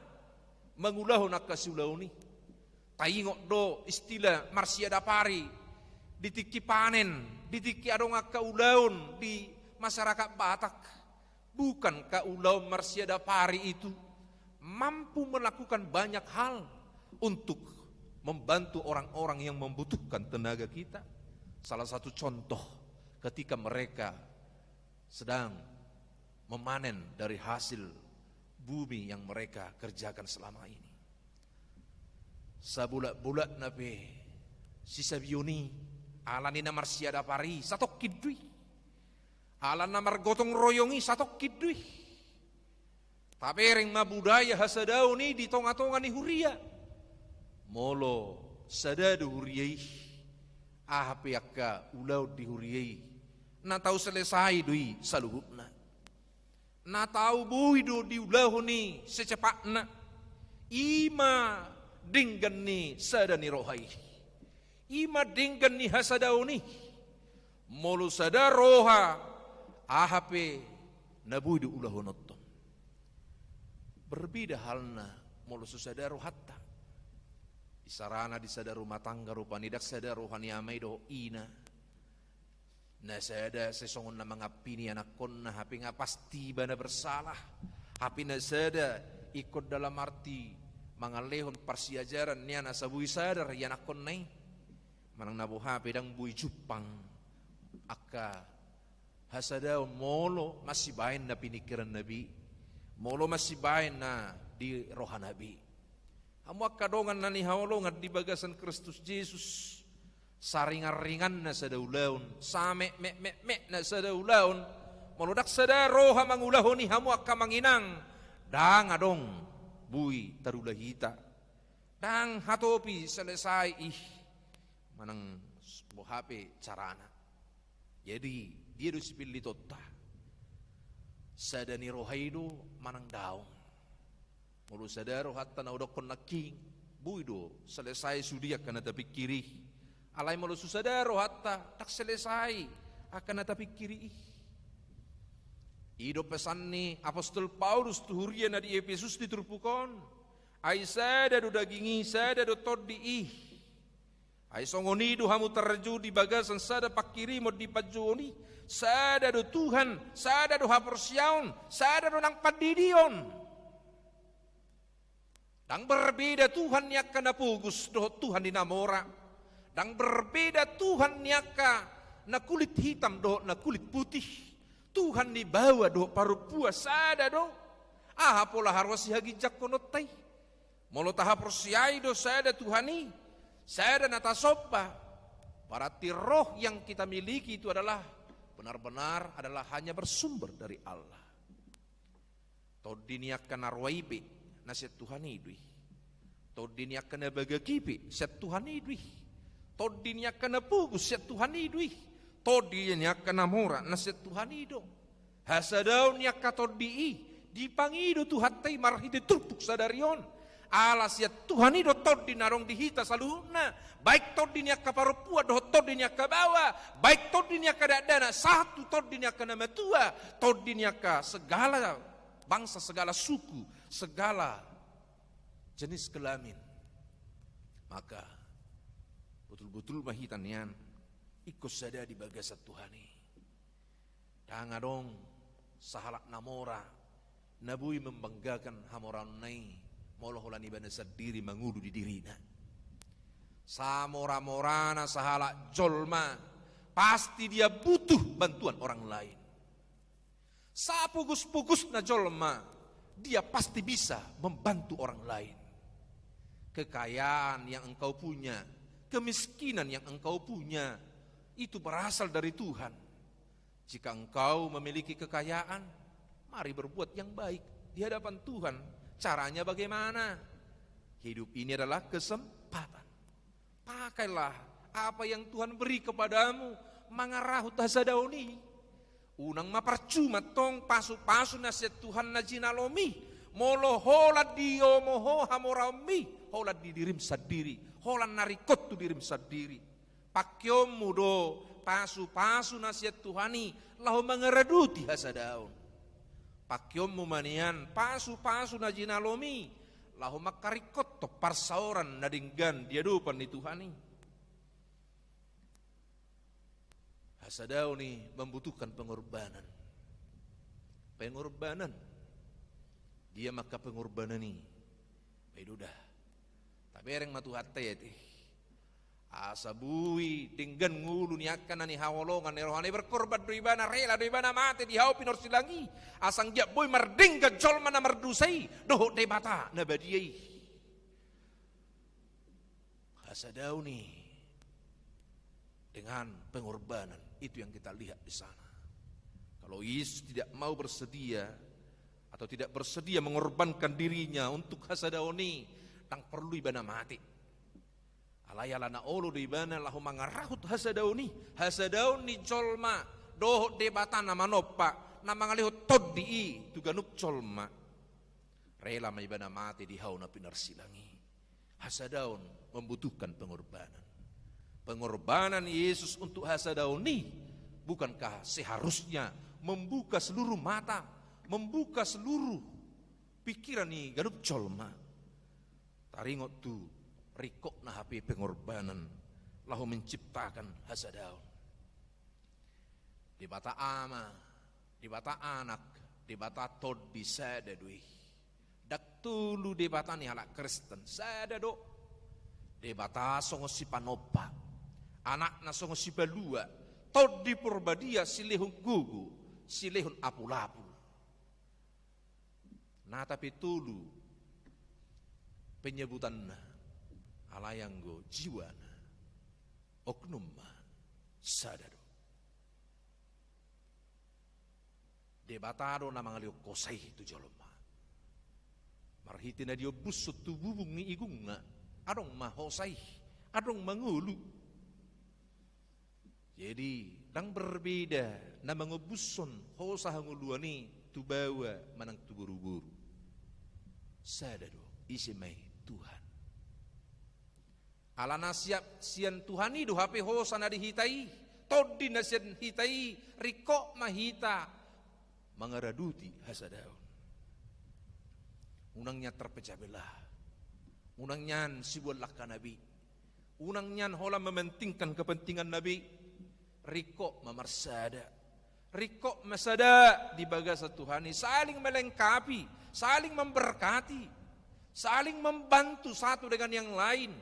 mangulahon angka siulaon i. Taingot do istilah marsiadapari di tingki panen, di tingki adong angka ulaon di masyarakat Batak. Bukankah ulaon marsiadapari itu mampu melakukan banyak hal untuk membantu orang-orang yang membutuhkan tenaga kita? Salah satu contoh, ketika mereka sedang memanen dari hasil bumi yang mereka kerjakan selama ini. Sabolak-bolakna pe sisabion i, ala ni na marsiadapari, satongkin do i. Ala na margotong royong i, satongkin do i. Tabereng ma budaya hasadaon i di tonga-tonga ni huria. Molo sada do huria i, aha pe angka ulaon di huria i, na tau selesai do i saluhutna. Na tau boi do diulahon i secepatna. I ma denggan ni sada ni roha i. I ma denggan ni hasadaon i. Molo sada roha, aha pe na boi do ulahononton. Berbeda halna molo so sada rohanta. Isarana di sada rumah tangga rupani, ndang sada roha ni ama i dohot ina. Na sada sai songon na mangampini anakkonna, hape nga pasti ibana bersalah. Hape na sada ingkon dalam arti mangalehon parsiajaran, nian asa boi sadar i anakkonna i. Manang na boha pe ndang boi jumpang angka hasadaon molo masibaen na piningkiranna be, molo masibaen na di rohana be. Hamu angka dongan na nihaholongan di bagasan Kristus Jesus, saringan-ringanna sada ulaon, sametmetmetmetna sada ulaon, molo ndang sada roha mangulahon i, hamu angka amang inang, ndang adong boi tarula hita. Ndang hatopi selesai i, manang boha pe carana. Jadi, dia do sipillitonta? Sada ni roha i do manang daong? Molo sada rohanta na hudokkon nangkin, boi do selesai sude angka na tapingkiri i. Alai molo so sada rohanta, ndang selesai angka na tapingkiri i. I do pesan ni apostel Paulus tu huria na di Epesus di turpuk on. Ai sada do daging i, sada do tondi i. Ai songon i do hamu tarjou di bagasan sada pangkirimon di panjouon i. Sada do Tuhan, sada do haporseaon, sada do nang pandidion. Ndang berbeda Tuhan ni angka na pogos dohot Tuhan ni na mora. Ndang berbeda Tuhan ni angka na kulit hitam dohot na kulit putih. Tuhan ni baoa dohot parompuan sada do. Aha pola haroa sihaginjangkononta i? Molo tahaporseai do sada Tuhan i, sada na tasomba, berarti roh yang kita miliki itu adalah benar-benar adalah hanya bersumber dari Allah. Tondi ni angka na roa i pe na sian Tuhan i do i. Tondi ni angka na bagak i pe sian Tuhan i do i. Tondi ni angka na pogos sian Tuhan i do i. Tondi ni angka na mora na sian Tuhan i do. Hasadaon ni angka tondi i dipangido Tuhanta i marhite turpuk sadari on. Ala sian Tuhan i do tondi na adong di hita saluhutna, baik tondi ni angka parompuan dohot tondi ni angka baoa, baik tondi ni angka dakdanak sahat tu tondi ni angka na matua, tondi ni angka segala bangsa, segala suku, segala jenis kelamin. Maka botul-botul ma hita nian ingkon sada di bagasan Tuhan i. Ndang adong sahalak na mora na boi membanggakan hamoraonna i molo holan ibana sandiri mangolu di dirina. Samora-morana sahalak jolma, pasti dia butuh bantuan orang lain. Sapogos-pogosna jolma, dia pasti bisa membantu orang lain. Kekayaan yang engkau punya, kemiskinan yang engkau punya, itu berasal dari Tuhan. Jika engkau memiliki kekayaan, mari berbuat yang baik di hadapan Tuhan. Caranya bagaimana? Hidup ini adalah kesempatan. Pakailah apa yang Tuhan beri kepadamu mangarahut hasadaon i. Unang ma parcuma tong pasu-pasu na sian Tuhan na jinalomi, molo holan diomo ho hamoraonmi, holan di dirim sandiri, holan na ringkot tu dirim sandiri. Pakeonmu do pasu-pasu na sian Tuhan i laho mangaradoti hasadaon. Pakeonmu ma nian pasu-pasu na jinalomi laho mangkaringkothon parsaoran na denggan di adopan ni Tuhan i. Hasadaon i membutuhkan pengorbanan. Pengorbanan. Dia ma angka pengorbanan i? Baen do da. Tabereng ma Tuhanta i ate. Asa boi denggan ngolu ni angka na nihaholongan ni rohana i, berkorban do ibana, rela do ibana mate di hau pinorsilang i. Asa anggiat boi mardenggan jolma na mardosa i dohot Debata na badia i. Hasadaon i dengan pengorbanan, itu yang kita lihat di sana. Kalau Yesus tidak mau bersedia atau tidak bersedia mengorbankan dirinya untuk hasadaon i, ndang porlu ibana mate. Alai ala na olo do ibana laho mangarahut hasadaon i, hasadaon ni jolma dohot Debata na manompa, na mangalehon tondi i tu ganup jolma. Rela ma ibana mate di hau na pinarsilang i. Hasadaon membutuhkan pengorbanan. Pengorbanan Yesus untuk hasadaon i bukankah seharusnya membuka seluruh mata, membuka seluruh pikiran ni ganup jolma? Taringot tu ringkotna hape pengorbanan laho menciptakan hasadaon. Debata Ama, Debata Anak, Debata Tondi, sada do i. Ndang tolu Debata ni halak Kristen, sada do. Debata songon sipanompa, Anakna songon sipalua, Tondi Porbadia silehon gogo, silehon apul-apul. Nata pe tolu penyebutanna, alai anggo jiwana, oknum ma, sada do. Debata do na mangalehon hosa i tu jolma. Marhite na diombushon tu bubung ni igungna, adong ma hosa i, adong ma ngolu. Jadi, ndang berbeda na mangombushon hosa hangoluan i tu baoa manang tu boruboru. Sada do, ise ma i? Tuhan. Alana siap sian Tuhan i do hape hosa na di hita i, tondi na sian hita i, ringkot ma hita mangaradoti hasadaon. Unang nian terpecah belah. Unang nian sibuan langka na be. Unang nian holan mementingkan kepentinganna be. Ringkot ma marsada. Ringkot ma sada di bagasan Tuhan i, saling melengkapi, saling memberkati, saling membantu satu dengan yang lain.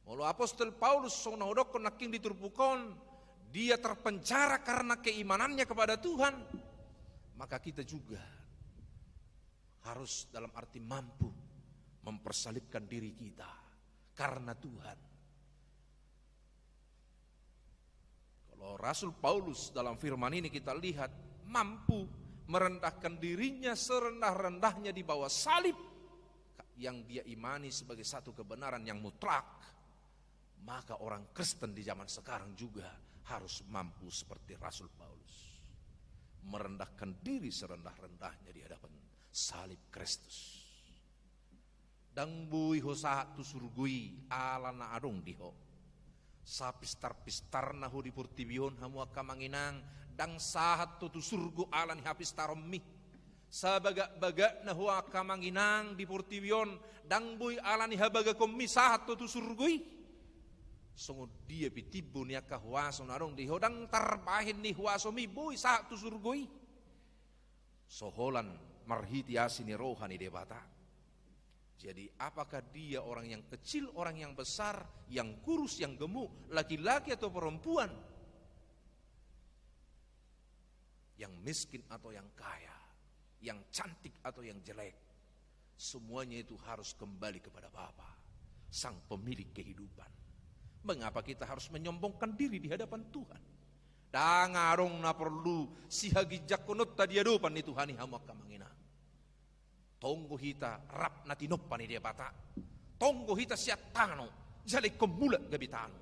Molo apostel Paulus songon na hudokkon nangkin di turpuk on, dia terpenjara karena keimanannya kepada Tuhan, maka kita juga harus dalam arti mampu mempersalibkan diri kita karena Tuhan. Kalau Rasul Paulus dalam firman ini kita lihat mampu merendahkan dirinya serendah-rendahnya di bawah salib yang dia imani sebagai satu kebenaran yang mutlak, maka orang Kristen di zaman sekarang juga harus mampu seperti Rasul Paulus, merendahkan diri serendah-rendahnya di hadapan salib Kristus. Ndang boi ho sahat tu surgo i ala na adong di ho. Sapistar-pistarna ho di portibi on, hamu angka amang inang, ndang sahat ho tu surgo ala ni hapistaronmi. Sabagak-bagakna ho angka amang inang di portibi on, ndang boi ala ni habagakonmi sahat ho tu surgo i. Songon dia pe timbo ni angka huaso na adong di ho, ndang tarbahen ni huasomi boi sahat tu surgo i. So holan marhite asi ni roha ni Debata. Jadi, apakah dia orang yang kecil, orang yang besar, yang kurus, yang gemuk, laki-laki atau perempuan, yang miskin atau yang kaya, yang cantik atau yang jelek, semuanya itu harus kembali kepada Bapa, Sang Pemilik kehidupan. Mengapa kita harus menyombongkan diri di hadapan Tuhan? Ndang adong na porlu sihaginjangkononta di adopan ni Tuhan i, hamu angka amang inang. Tonggo hita rap na tinompa ni Debata. Tonggo hita sian tano, jala ingkon mulak gabe tano.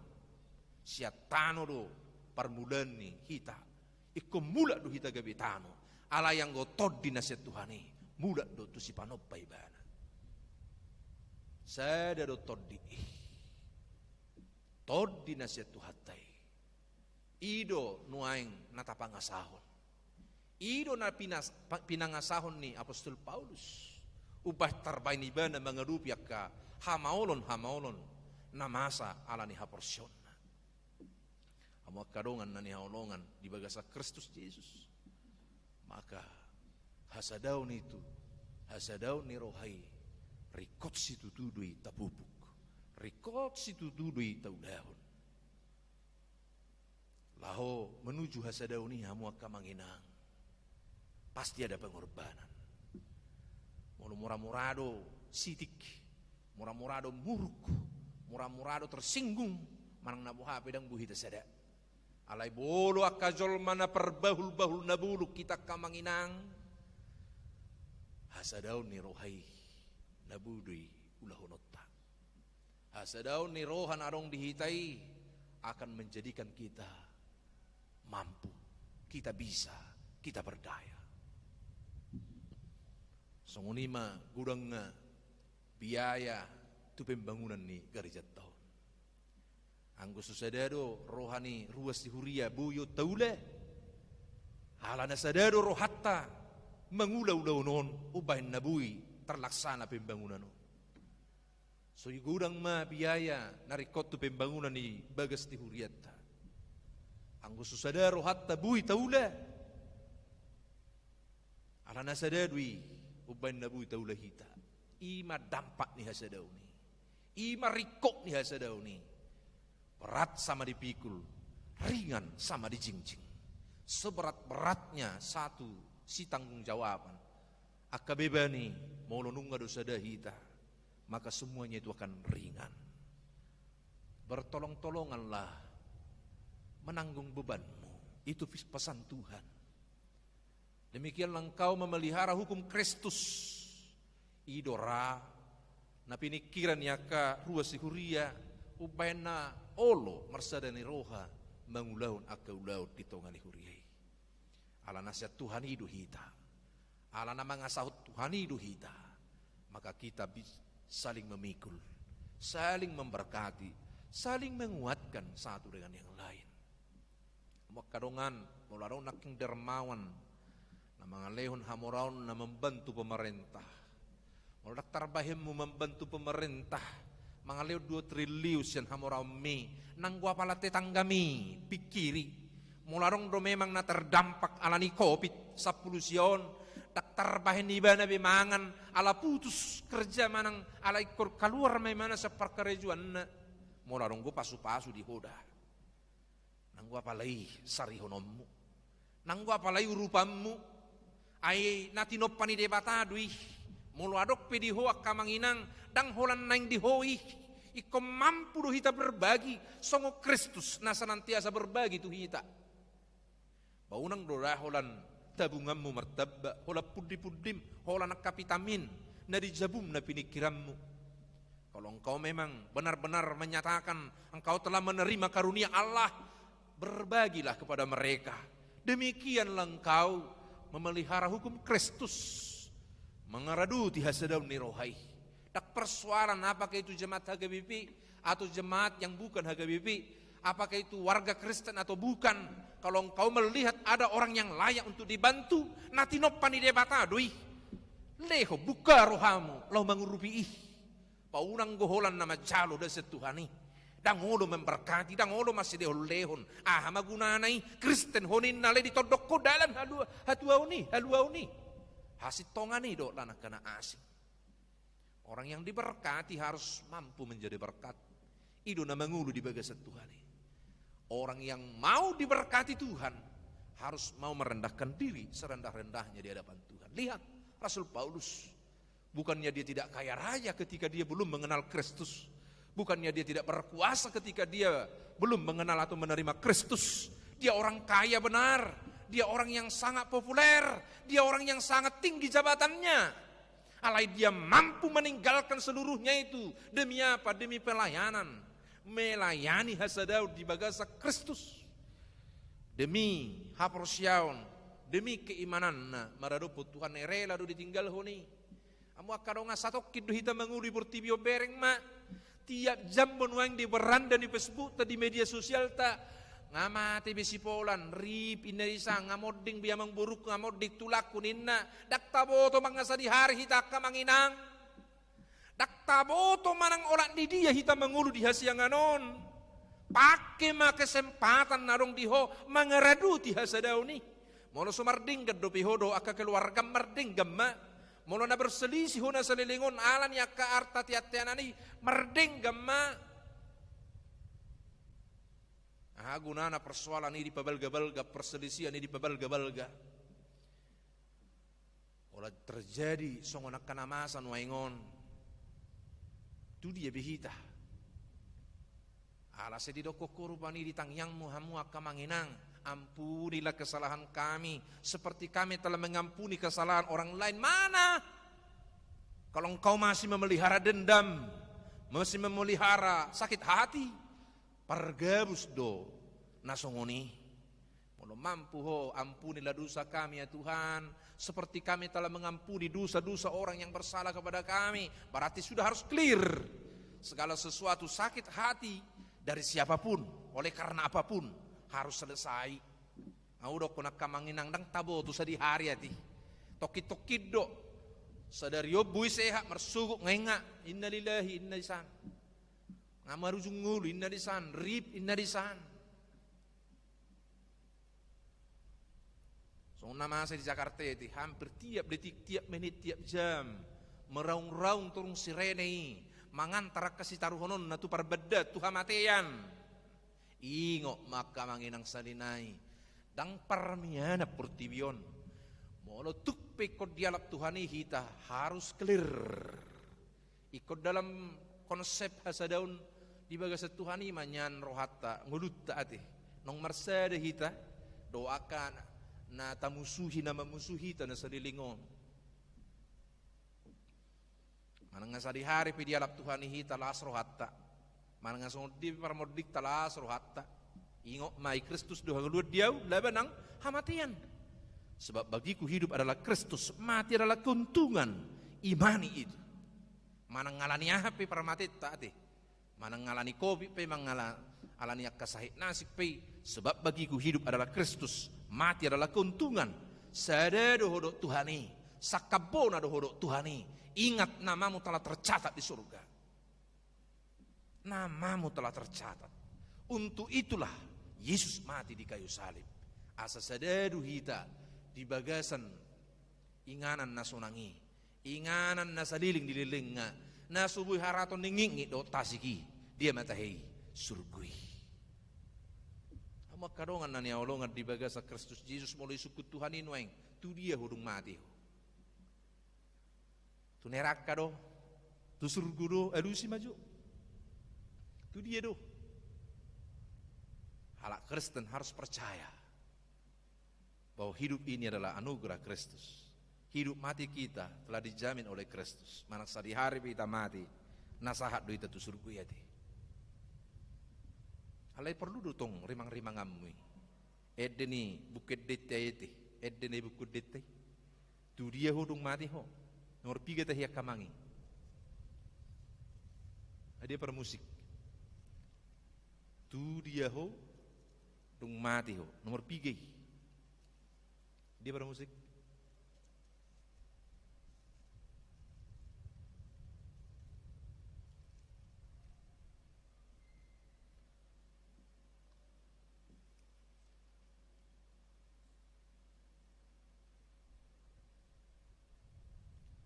Sian tano do parmulaan ni hita. Ingkon mulak do hita gabe tano. Alai anggo tondi na sian Tuhan i, mulak do tu sipanompa ibana. Sada do tondi i. Tondi na sian Tuhanta i. I do nuaeng na tapangasahon. I do na pinas-, pa-, pinangasahon ni apostel Paulus. Umbahen tarbahen ibana mangadopi angka hamaolon-hamaolon na masa ala ni haporseaonna. Hamu angka dongan na hinaholongan di bagasan Kristus Jesus. Maka hasadaon i tu, hasadaon ni roha i, ringkot situtu do i tapupuk. Ringkot situtu do i taulahon. Laho menuju hasadaon i, hamu angka amang inang, pasti ada pengorbanan. Molo mura-mura do sitik, mura-mura do muruk, mura-mura do tersinggung, manang na boha pe ndang boi hita sada. Alai molo angka jolma na parbahul-bahul na bolon hita angka amang inang, hasadaon ni roha i na boi do i ulahononta. Hasadaon ni roha na adong di hita i akan menjadikan kita mampu, kita bisa, kita berdaya. Songon i ma godangna biaya tu pembangunan ni garejanta on. Anggo so sada do roha ni ruas ni huria boi on taula, ala na sada do rohanta mangula ulaon on umbahen na boi tarlaksana pembangunan on. So i godang ma biaya na ringkot tu pembangunan ni bagas ni hurianta. Anggo so sada rohanta boi taula, ala na sada do i umbahen na boi taula hita. I ma dampak ni hasadaon i. I ma ringkot ni hasadaon i. Berat sama dipikul, ringan sama dijingjing. Seberat-beratnya satu sitanggung jawaban. Angka beban i, molo nunga do sada hita, maka semuanya itu akan ringan. Bertolong-tolonganlah menanggung bebanmu. Itu pis-, pesan Tuhan. Demikianlah engkau memelihara hukum Kristus. I do ra na piningkiran ni angka ruas ni huria, umbahen na olo marsada ni roha mangulahon angka ulaon di tonga ni huria i. Ala na sian Tuhan i do hita. Ala na mangasahon Tuhan i do hita. Maka kita bis-, saling memikul, saling memberkati, saling menguatkan satu dengan yang lain. Hamu angka dongan, molo adong nangkin dermawan na mangalehon hamoraonna mambantu pemerintah, molo ndang tarbahenmu mambantu pemerintah, Mangalehon dua triliun sian hamoraonmi, nanggo apala tetanggami, pingkiri. Molo adong do memang na terdampak ala ni covid sampulu sia on, ndang tarbahen ibana be mangan, ala putus kerja manang ala ingkon kaluar ma ibana sian parkarejoanna. Molo adong do pasu-pasu di ho da. Nanggo apala i sarihononmu. Nanggo apala i urupanmu. Ai na tinompa ni Debata do i. Molo adong pe di ho angka amang inang, ndang holan naeng di ho i. Ingkon mampu do hita berbagi, songon Kristus na senantiasa berbagi tu hita. Ba unang do da holan tabunganmu martamba, holan pundi-pundim, holan angka vitamin na di jabum na piningkiranmu. Kalau engkau memang benar-benar menyatakan engkau telah menerima karunia Allah, berbagilah kepada mereka. Demikianlah engkau memelihara hukum Kristus, mangaraduti hasadaon ni roha i. Ndang persoalan apakah itu jemaat H K B P atau jemaat yang bukan H K B P, apakah itu warga Kristen atau bukan, kalau engkau melihat ada orang yang layak untuk dibantu, na tinompa ni Debata do i. Lehon, buka rohamu laho mangurupi i. Ba unang do holan na manjalo da sian Tuhan i. Ndang olo memberkati, ndang olo masilehon-lehon. Aha ma gunana i? Kristen ho ninna alai ditondongkon dalan halua-, hatuaon i, haluaon i. Hasintongan i do, angka na asing. Orang yang diberkati harus mampu menjadi berkat. I do na mangolu di bagasan Tuhan i. Orang yang mau diberkati Tuhan harus mau merendahkan diri serendah-rendahnya di hadapan Tuhan. Lihat Rasul Paulus. Bukannya dia tidak kaya raya ketika dia belum mengenal Kristus. Bukannya dia tidak berkuasa ketika dia belum mengenal atau menerima Kristus. Dia orang kaya benar. Dia orang yang sangat populer. Dia orang yang sangat tinggi jabatannya. Alai dia mampu meninggalkan seluruhnya itu. Demi apa? Demi pelayanan. Melayani hasadaon di bagasan Kristus. Demi haporseaon, demi keimananna maradophon Tuhan i, rela do ditinggalhon i. Hamu angka dongan, satongkin do hita mangolu di portibi on, bereng ma. Tiap jam do nuaeng di beranda ni Facebookta, di media sosialta, nga mate be si Polan, rip inna disan, nga monding be amangborungku, nga monding tulangku ninna. Ndang taboto manang sadihari hita angka amang inang. Ndang taboto manang olat ni dia hita mangolu di hasiangan on. Pake ma kesempatan na adong di ho mangaraduti hasadaon i. Molo so mardenggan dope ho dohot angka keluargam, mardenggan ma. Molo na berselisih ho na saleleng on ala ni angka arta teanteanan i, mardenggan ma. Aha gunana persoalan i dipabalgabalga, perselisihan i dipabalgabalga? Olo terjadi songon angka na masa nuaeng on. Tu dia be hita? Ala sai didokkon ho rupani di tangiangmu, hamu angka amang inang, ampunilah kesalahan kami seperti kami telah mengampuni kesalahan orang lain. Mana? Kalau engkau masih memelihara dendam, masih memelihara sakit hati, pargabus do na songon i. Molo mampu ho, ampunilah dosa kami ya Tuhan, seperti kami telah mengampuni dosa-dosa orang yang bersalah kepada kami. Berarti sudah harus clear. Segala sesuatu sakit hati dari siapapun, oleh karena apapun, harus selesai. Au dokkon angka amang inang, ndang taboto sadihari ate. Tongkin-tongkin do. Sadari on boi sehat, marsogot nga inna, innalillahi, inna disan. Nga marujung ngolu, inna disan, rip, inna disan. Songon na masa di Jakarta i, hampir tiap detik, tiap menit, tiap jam, meraung-raung torung sirene i, mangantar angka sitaruhononna tu parbandaan, tu hamatean. Ingot ma angka amang inang sahali nai, ndang parmianan portibi on. Molo tung pe ingkon dialap Tuhan i, hita harus clear. Ingkon dalam konsep hasadaon di bagasan Tuhan i ma nian rohanta, ngolunta ate. Naung marsada hita dohot angka na tamusuhi, na mamusuhi hita na saleleng on. Manang nga sadihari pe dialap Tuhan i hita, las rohanta. Manang nga songon dia pe parmondingta, las rohanta. Ingot ma i, Kristus do hangoluan di ahu, laba nang hamatean. Sebab bagiku hidup adalah Kristus, mati adalah keuntungan. Imani itu. Manang ala ni aha pe parmatenta ate, manang ala ni covid pe, manang ala, ala ni angka sahit nasib pe, sebab bagiku hidup adalah Kristus, mati adalah keuntungan. Sada do ho dohot Tuhan i, sangkap bona do ho dohot Tuhan i. Ingat, namamu telah tercatat di surga. Namamu telah tercatat. Untuk itulah Yesus mati di kayu salib. Asa sada do hita di bagasan inganan na sonang i, inganan na saleleng di lelengna, na so boi haraton ni ngitngit dohot tasik i. Dia ma tahe i? Surgo i. Hamu angka dongan na hinaholongan di bagasan Kristus Jesus, molo disungkun Tuhan i nuaeng, tu dia ho dung mate ho? Tu neraka do? Tu surgo do? Alusi ma jo. Tu dia do? Halak Kristen harus percaya bahwa hidup ini adalah anugerah Kristus. Hidup mati kita telah dijamin oleh Kristus. Manang sadihari pe hita mati, na sahat do hita tu surgo i ate. Alai porlu do tong rimang-rimanganmu i? Ende ni buku endenta i ate. Ende ni buku endenta i. Tu dia ho dung mate ho? Nomor piga tahe angka amang i? Ai dia parmusik. Tu dia ho dung mate ho? Nomor piga i? Dia parmusik.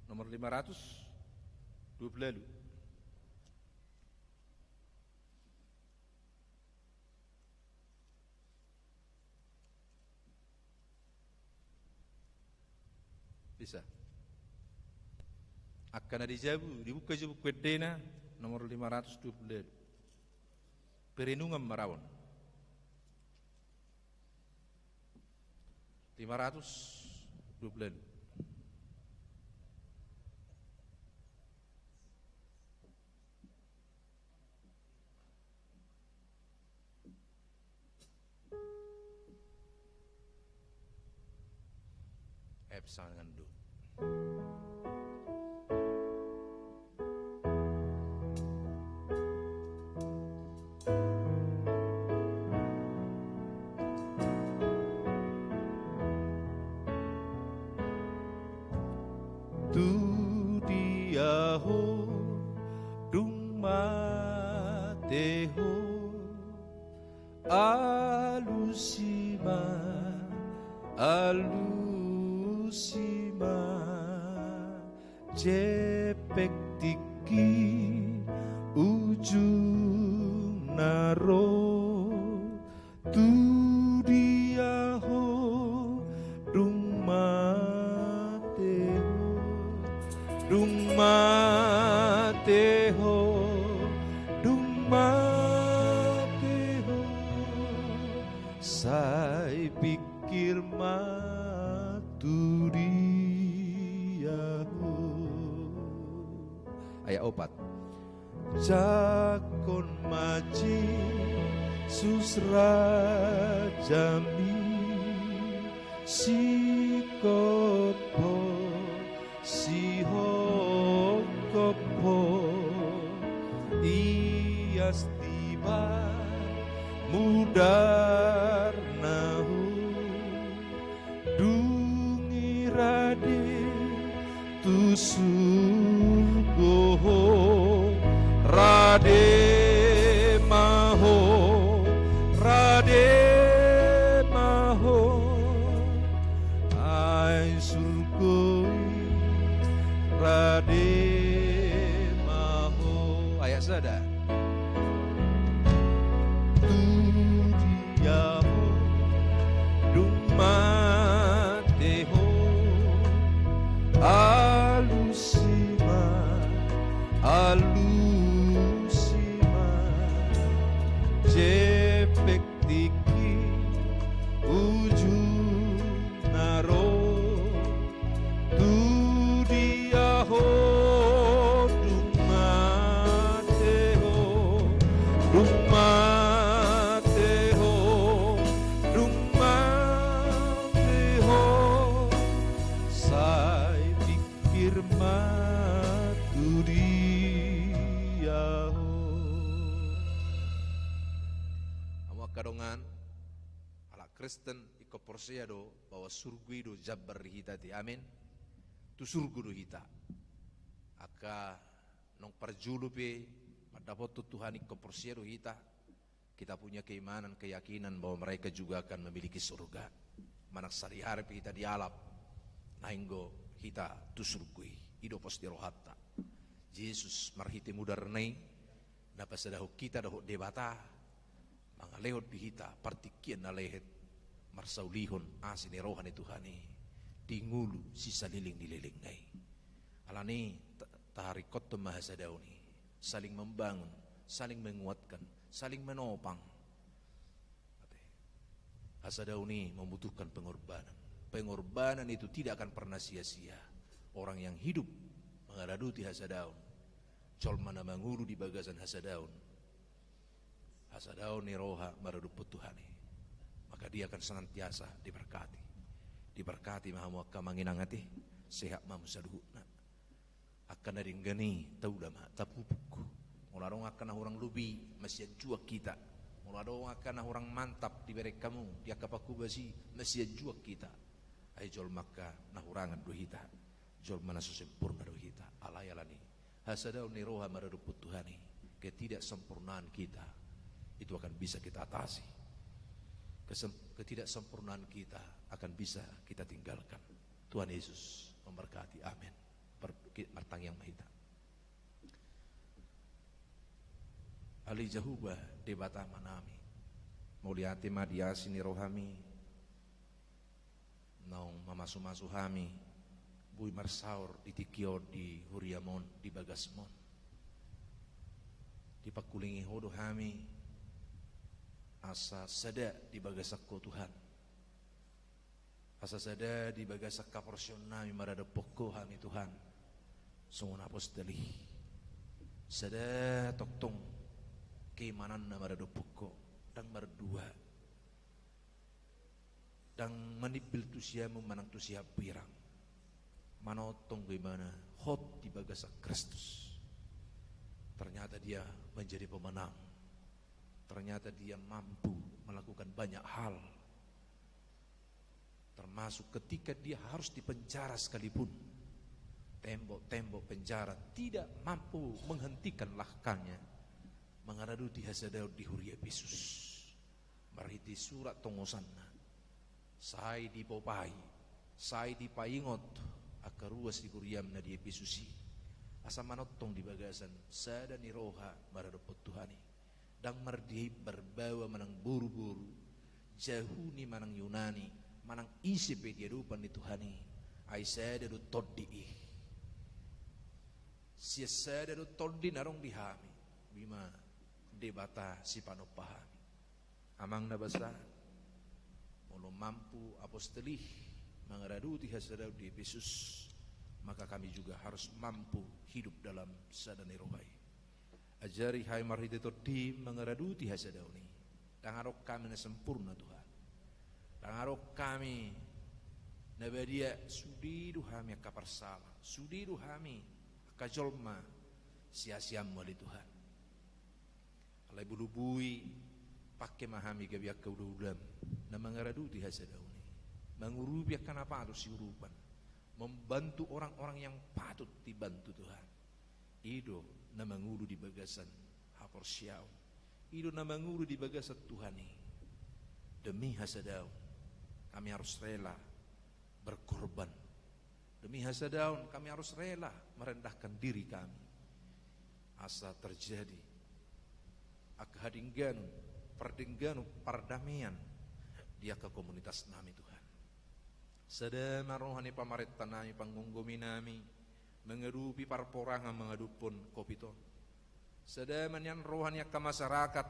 Nomor lima ratus dua puluh lalu. Bisa. Angka na di jabu, dibuka jo buku endena, nomor lima ratus dua puluh lalu. Perenungan maraon. Lima ratus dua puluh lalu. Epsangan do. Tu dia ho dung mate ho? Alusi ma, alusi ma. Jempek tingki ujungna ro. Tu dia ho dung mate ho? Dung mate ho, dung mate ho, sai pingkir ma tu dia ho. Ayat opat. Jangkon ma Jesus rajami, singkop ho, sihongkop ho, ias dibahen mudarna ho. Dung i rade tu surgo ho, rade ma ho, rade ma ho. Ai surgo i rade ma ho. Ayat sada. Tu dia ho dung mate ho? Alusi ma, alusi ma. Jempek tingki ujungna ro. Tu dia ho dung mate ho? Dung mate ho, dung mate ho, sai pingkir ma tu dia ho. Hamu angka dongan, halak Kristen ingkon porsea do bahwa surgo i do jambar di hita ate. Amin. Tu surgo do hita. Angka naung parjolo pe Pandapothon Tuhan ingkon porsea do hita, kita punya keimanan, keyakinan bahwa mereka juga akan memiliki surga. Manang sadihari pe hita dialap, naeng do hita tu surgo i, i do pos ni rohanta. Jesus marhite mudarna i, na pasadahon hita dohot Debata, mangalehon di hita partingkian na lehet, marsaulihon asi ni roha ni Tuhan i di ngolu sisaleleng ni lelengna i. Alani ta-, taharingkothon ma hasadaon i, saling membangun, saling menguatkan, saling menopang. Hasadaon i membutuhkan pengorbanan. Pengorbanan itu tidak akan pernah sia-sia. Orang yang hidup mangaradoti hasadaon, jolma na mangolu di bagasan hasadaon, hasadaon ni roha maradophon Tuhan i, maka dia akan senantiasa diberkati. Diberkati ma hamu angka amang inang ate, sehat ma hamu saluhutna. Angka na denggan i taula ma, tapupuk. Molo adong angka na hurang lobi, masianjuan hita. Molo adong angka na hurang mantap dibereng hamu di angka pangkobas i, masianjuan hita. Ai jolma angka na hurangan do hita, jolma na so sempurna do hita. Alai alani hasadaon ni roha maradophon Tuhan i, ketidaksempurnaan kita itu akan bisa kita atasi. Kesem-, ketidaksempurnaan kita akan bisa kita tinggalkan. Tuhan Yesus memberkati. Amin. Ber-, ki-, martangiang ma hita. Ale Jahowa Debata Amanami, mauliate ma di asi ni rohami, naung mamasumasu hami, boi marsaor di tingki on di huriam on, di bagasmon. Dipangkulingi Ho do hami, asa sada di bagasan Ho Tuhan. Asa sada di bagasan haporseaonnami maradophon Ho hami Tuhan, songon apostel i. Sada tongtong keimananna maradophon Ho, ndang mardua, ndang manimbil tu siamun manang tu sihambirang. Manongtong do ibana hot di bagasan Kristus. Ternyata dia menjadi pemenang. Ternyata dia mampu melakukan banyak hal. Termasuk ketika dia harus dipenjara sekalipun, tembok-tembok penjara tidak mampu menghentikan langkahnya mangaradoti hasadaon di huria Epesus. Marhite surat tongosanna, sai dipopai, sai dipaingot angka ruas ni huriamna di Epesus i, asa manongtong di bagasan sada ni roha maradophon Tuhan i. Ndang mardia i marbaoa manang boruboru, Jahudi manang Yunani, manang ise pe di adopan ni Tuhan i, ai sada do tondi i. Sian sada do tondi na adong di hami, ima Debata sipanompa hami. Amang na basa, molo mampu apostel i mangaradoti hasadaon di Epesus, maka kami juga harus mampu hidup dalam sada ni roha i. Ajari hami marhite tondim mangaradoti hasadaon i. Ndang adong hami na sempurna, Tuhan. Ndang adong hami na badia, sude do hami angka parsala, sude do hami angka jolma siasianmu, ale Tuhan. Alai molo boi, pangke ma hami gabe angka ulaulaM na mangaradoti hasadaon i, mangurupi angka na patut siurupan, membantu orang-orang yang patut dibantu, Tuhan. I do na mangolu di bagasan haporseaon. I do na mangolu di bagasan Tuhan i. Demi hasadaon, kami harus rela berkorban. Demi hasadaon, kami harus rela merendahkan diri kami. Asa terjadi angka hadengganon, pardengganon, pardamaian di angka komunitasnami, Tuhan. Sada ma roha ni pamarentanami, panggomgominami, mangadopi parporangan mangadophon covid on. Sada ma nian roha ni angka masyarakat,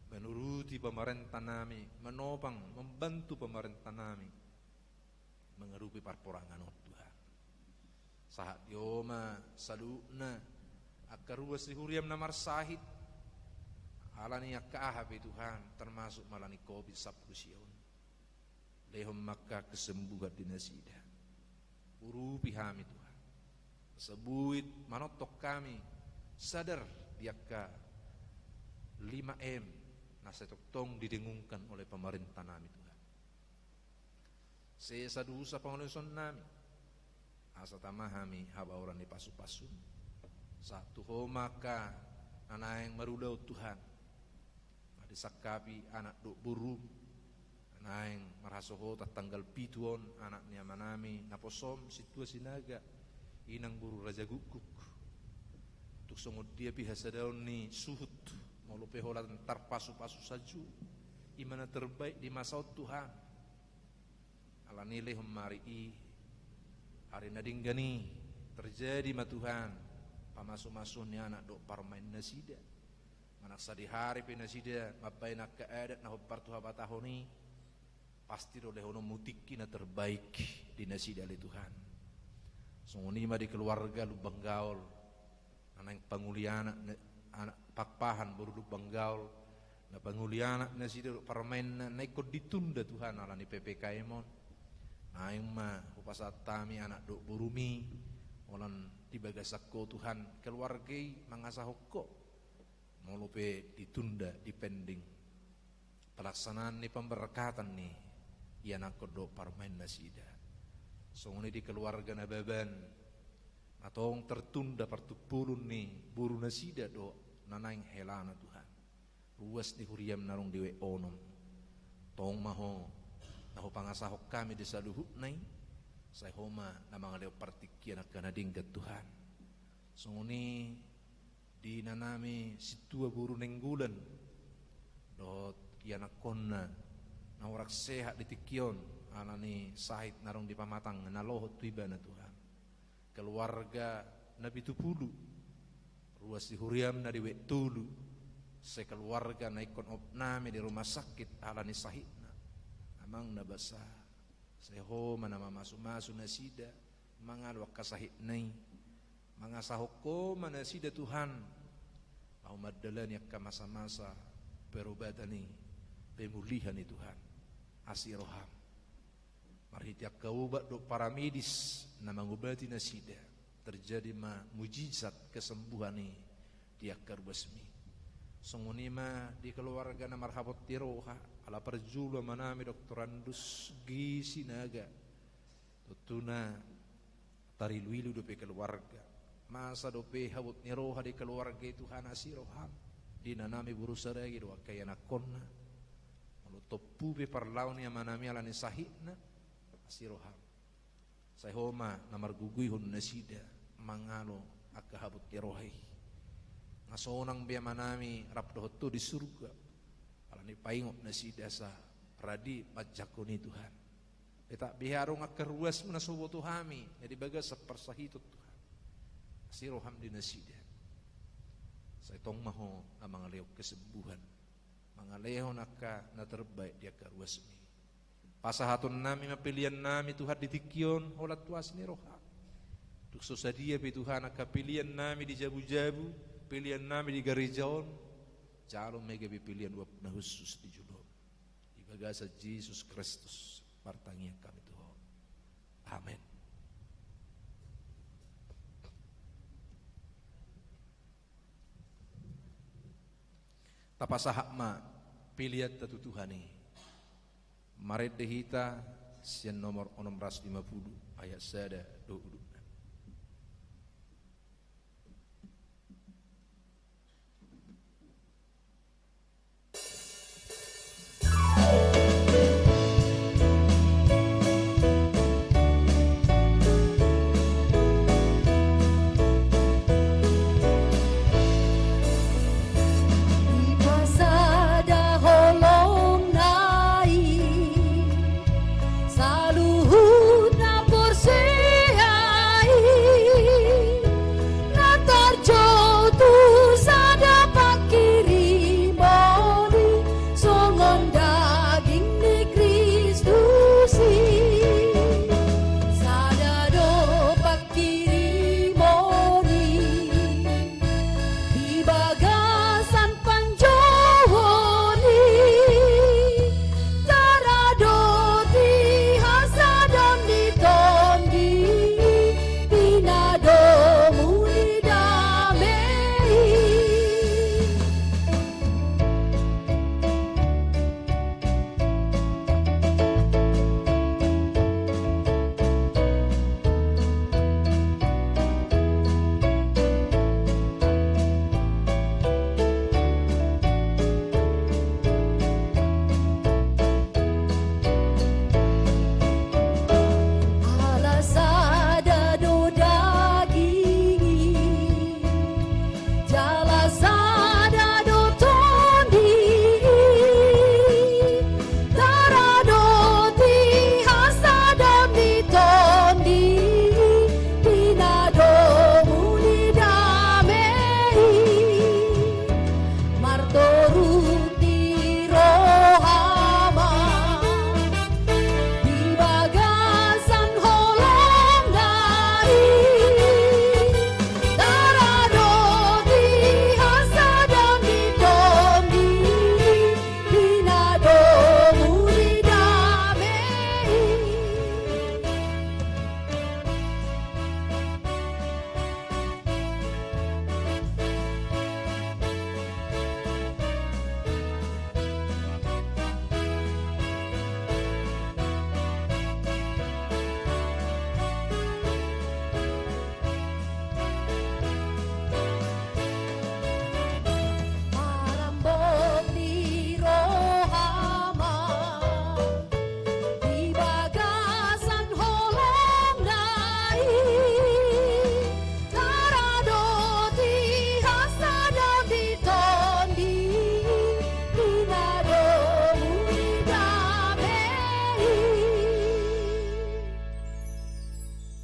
manuruti pamarentanami, manopang, mambantu pamarentanami mangadopi parporangan on, Tuhan. Sahat di Ho ma saluhutna angka ruas ni huriaM na marsahit ala ni angka aha pe, Tuhan, termasuk ma ala ni covid sampulu sia on. Lehon ma angka kesembuhan di nasida. Urupi hami, Tuhan. Asa boi manongtong hami sadar di angka lima M na sai tongtong didengungkan oleh pamarentanami, Tuhan. Sesa dosa pangalaosion nami, asa tama hami habaoran ni pasupasu. Sahat tu Ho ma angka Na naeng marulaon Tuhan, na disangkapi anak dohot borum, na naeng marhasohotan tanggal pitu on anak ni amanami naposom Sintua Sinaga, inang boru Raja Gukguk. Tung songon dia pe hasadaon ni suhut, molo pe holan tarpasupasu sajo, i ma na terbaik di masa on Tuhan. Alani lehon ma ari i, ari na denggan i, terjadi ma Tuhan pamasumasuon ni anak dohot parumaen nasida. Manang sadihari pe nasida mambahen angka adat na hombar tu habatahon i, pasti do lehononmu tingki na terbaik di nasida ale Tuhan. Songon i ma di keluarga Lumban Gaol, na naeng pangoli anak, anak Pakpahan boru Lumban Gaol, na pangoli anak nasida dohot parumaenna, na ingkon ditunda Tuhan ala ni P P K M on. Naeng ma hupasahat hami anak dohot borumi, holan di bagasan Ho Tuhan, keluarga i mangasahon Ho. Molo pe ditunda, dipending pelaksanaan ni pemberkatan ni ianakhon dohot parumaen nasida. Songon i di keluarga Nababan, na tong tertunda partumpolon ni boru nasida dohot na naeng helana Tuhan. Ruas ni huriam na adong di W onom. Tong ma Ho, na hupangasahon hami di saluhutna i, sai Ho ma na mangalehon partingkian angka na denggan Tuhan. Songon i di inanami Sintua boru Nainggolan dohot ianakhonna na hurang sehat di tingki on, ala ni sahit na adong di pamatangna na lohot tu ibana Tuhan. Keluarga Napitupulu, ruas ni huriamna di W tolu, sekeluarga na ingkon opnami di rumah sakit ala ni sahitna. Amang na basa, sai Ho ma na mamasumasu nasida, mangalo angka sahitna i. Mangasahon Ho ma nasida Tuhan, laho mandalani angka masa-masa perubatan i, pemulihan i Tuhan. Asi roham. Marhite angka ubat dohot paramedis na mangubati nasida, terjadi ma mujizat kesembuhan i di angka ruasmi. Songon i ma di keluarga na marhabot ni roha, ala parjolo amanami Doktorandus G Sinaga. Tontuna tarilu-ilu dope keluarga. Masa dope habot ni roha di keluarga i Tuhan, asi roham. Di inanami boru Saragi dohot angka ianakhonna. Molo tompu pe parlao ni amanami ala ni sahitna, asi roham. Sai Ho ma na marguguihon nasida mangalo angka habot ni roha i. Nga sonang be amanami rap dohot Ho di surga, ala ni paingot nasida asa rade manjangkon i Tuhan. Tetap be adong angka ruasmu na so huboto hami, na di bagasan parsahiton Tuhan. Asi roham di nasida. Sai tong ma Ho na mangalehon kesembuhan, mangalehon angka na terbaik di angka ruasmi. Pasahatonnami ma peleannami Tuhan di tingki on, holan tu asi ni roha. Tung so sadia pe Tuhan angka peleannami di jabu-jabu, peleannami di gareja on, jalo ma i gabe pelean uap na hushus di jolo on. Di bagasan Jesus Kristus martangiang hami tu Ho. Amen. Tapasahat ma peleanta tu Tuhan i. Marende hita sian nomor onom ratus lima pulu, ayat sada dohot udutna. Dipasada holongna i, saluhutna porsea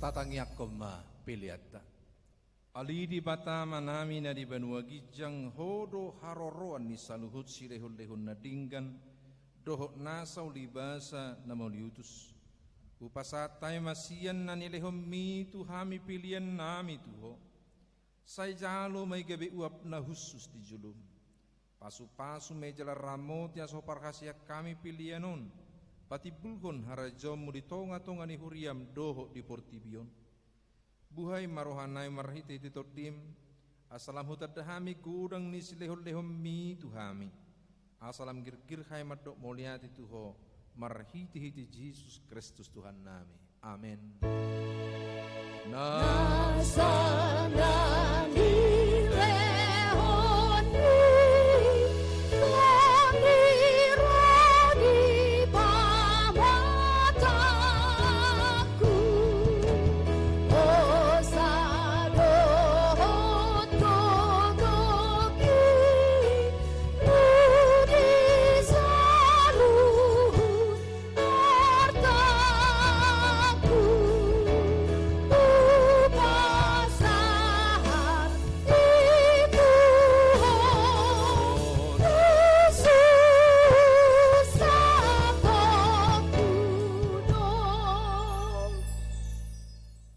Tatangiangkon ma peleanta. Ale Debata Amanami na di banua ginjang, Ho do haroroan ni saluhut silehonlehon na denggan dohot nasa ulibasa na mauliutus. Hupasahat hami ma sian na nilehonMi tu hami peleannami tu Ho. Sai jalo ma i gabe uap na hushus di joloM. Pasupasu ma i jala ramoti asa huparhaseang hami pelean on patimbulhon harajaonMu di tongatonga ni huriaM dohot di portibi on. Buhai ma rohanami marhitehite TondiM, asa lam hutanda hami godang ni silehonlehonMi tu hami, asa lam girgir hami mandok mauliate tu Ho marhitehite Jesus Kristus Tuhannami. Amen. Na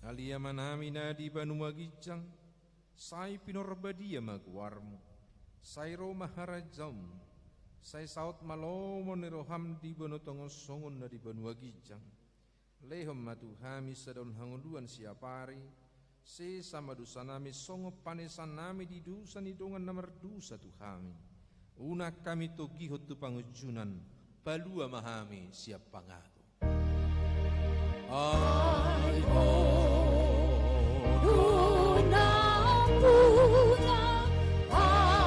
Ale Amanami na di banua ginjang, sai pinarbadia ma goarMu, sai ro ma harajaonMu, sai saut ma lomo ni rohaM di banua tonga on songon na di banua ginjang. Lehon ma tu hami sadari on hangoluan siapari, sesa ma dosanami songon panesanami di dosa ni dongan na mardosa tu hami. Unang hami togihon tu pangunjunan, palua ma hami sian pangago. Ai Ho do nampuna harajaon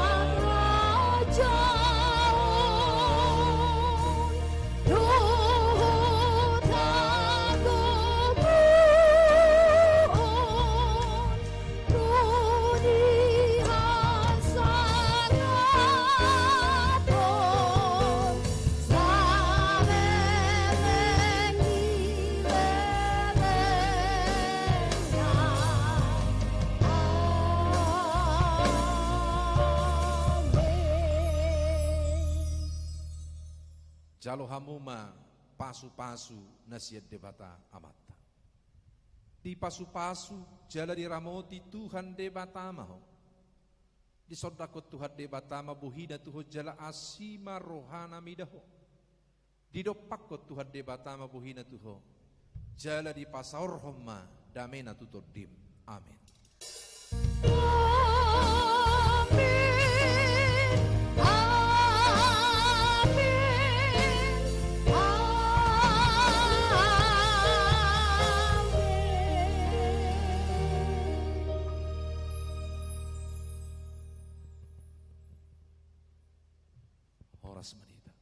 dohot hagogoon, Jalo hamu ma pasupasu na sian Debata Amanta. Dipasupasu jala diramoti Tuhan Debata ma ho. Disondangkon Tuhan Debata ma bohina tu ho jala asi ma rohana mida ho. Didompakkon Tuhan Debata ma bohina tu ho jala dipasaorhon ma damena tu tondim. Amen. Amen. Amen. Amen. Horas ma di hita.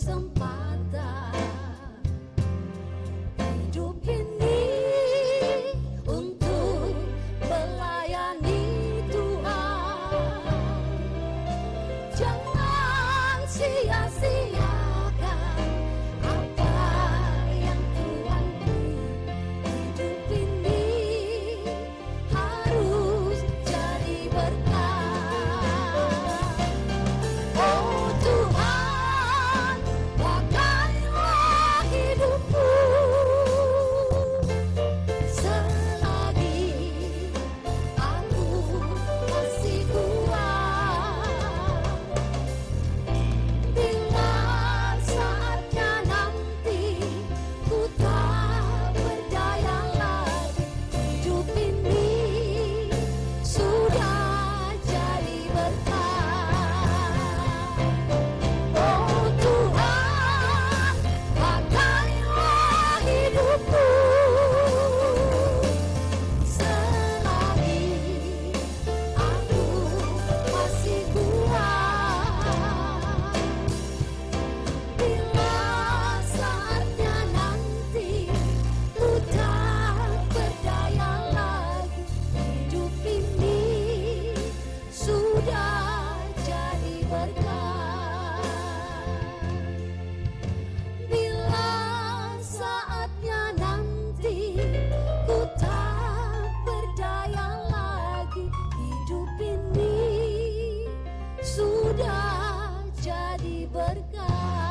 kesempatan hidup ini untuk melayani Tuhan. Jangan sia-siakan apa yang Tuhan beri. Hidup ini harus jadi berkat. Oh Tuhan, pakailah hidupku selagi aku masih kuat. Bila saatnya nanti ku tak berdaya lagi, hidup ini sudah jadi berkat. Oh Tuhan, pakailah hidupku selagi aku masih kuat. Bila saatnya nanti ku tak berdaya lagi, hidup ini sudah jadi berkat. Bila saatnya nanti ku tak berdaya lagi, hidup ini sudah jadi berkat.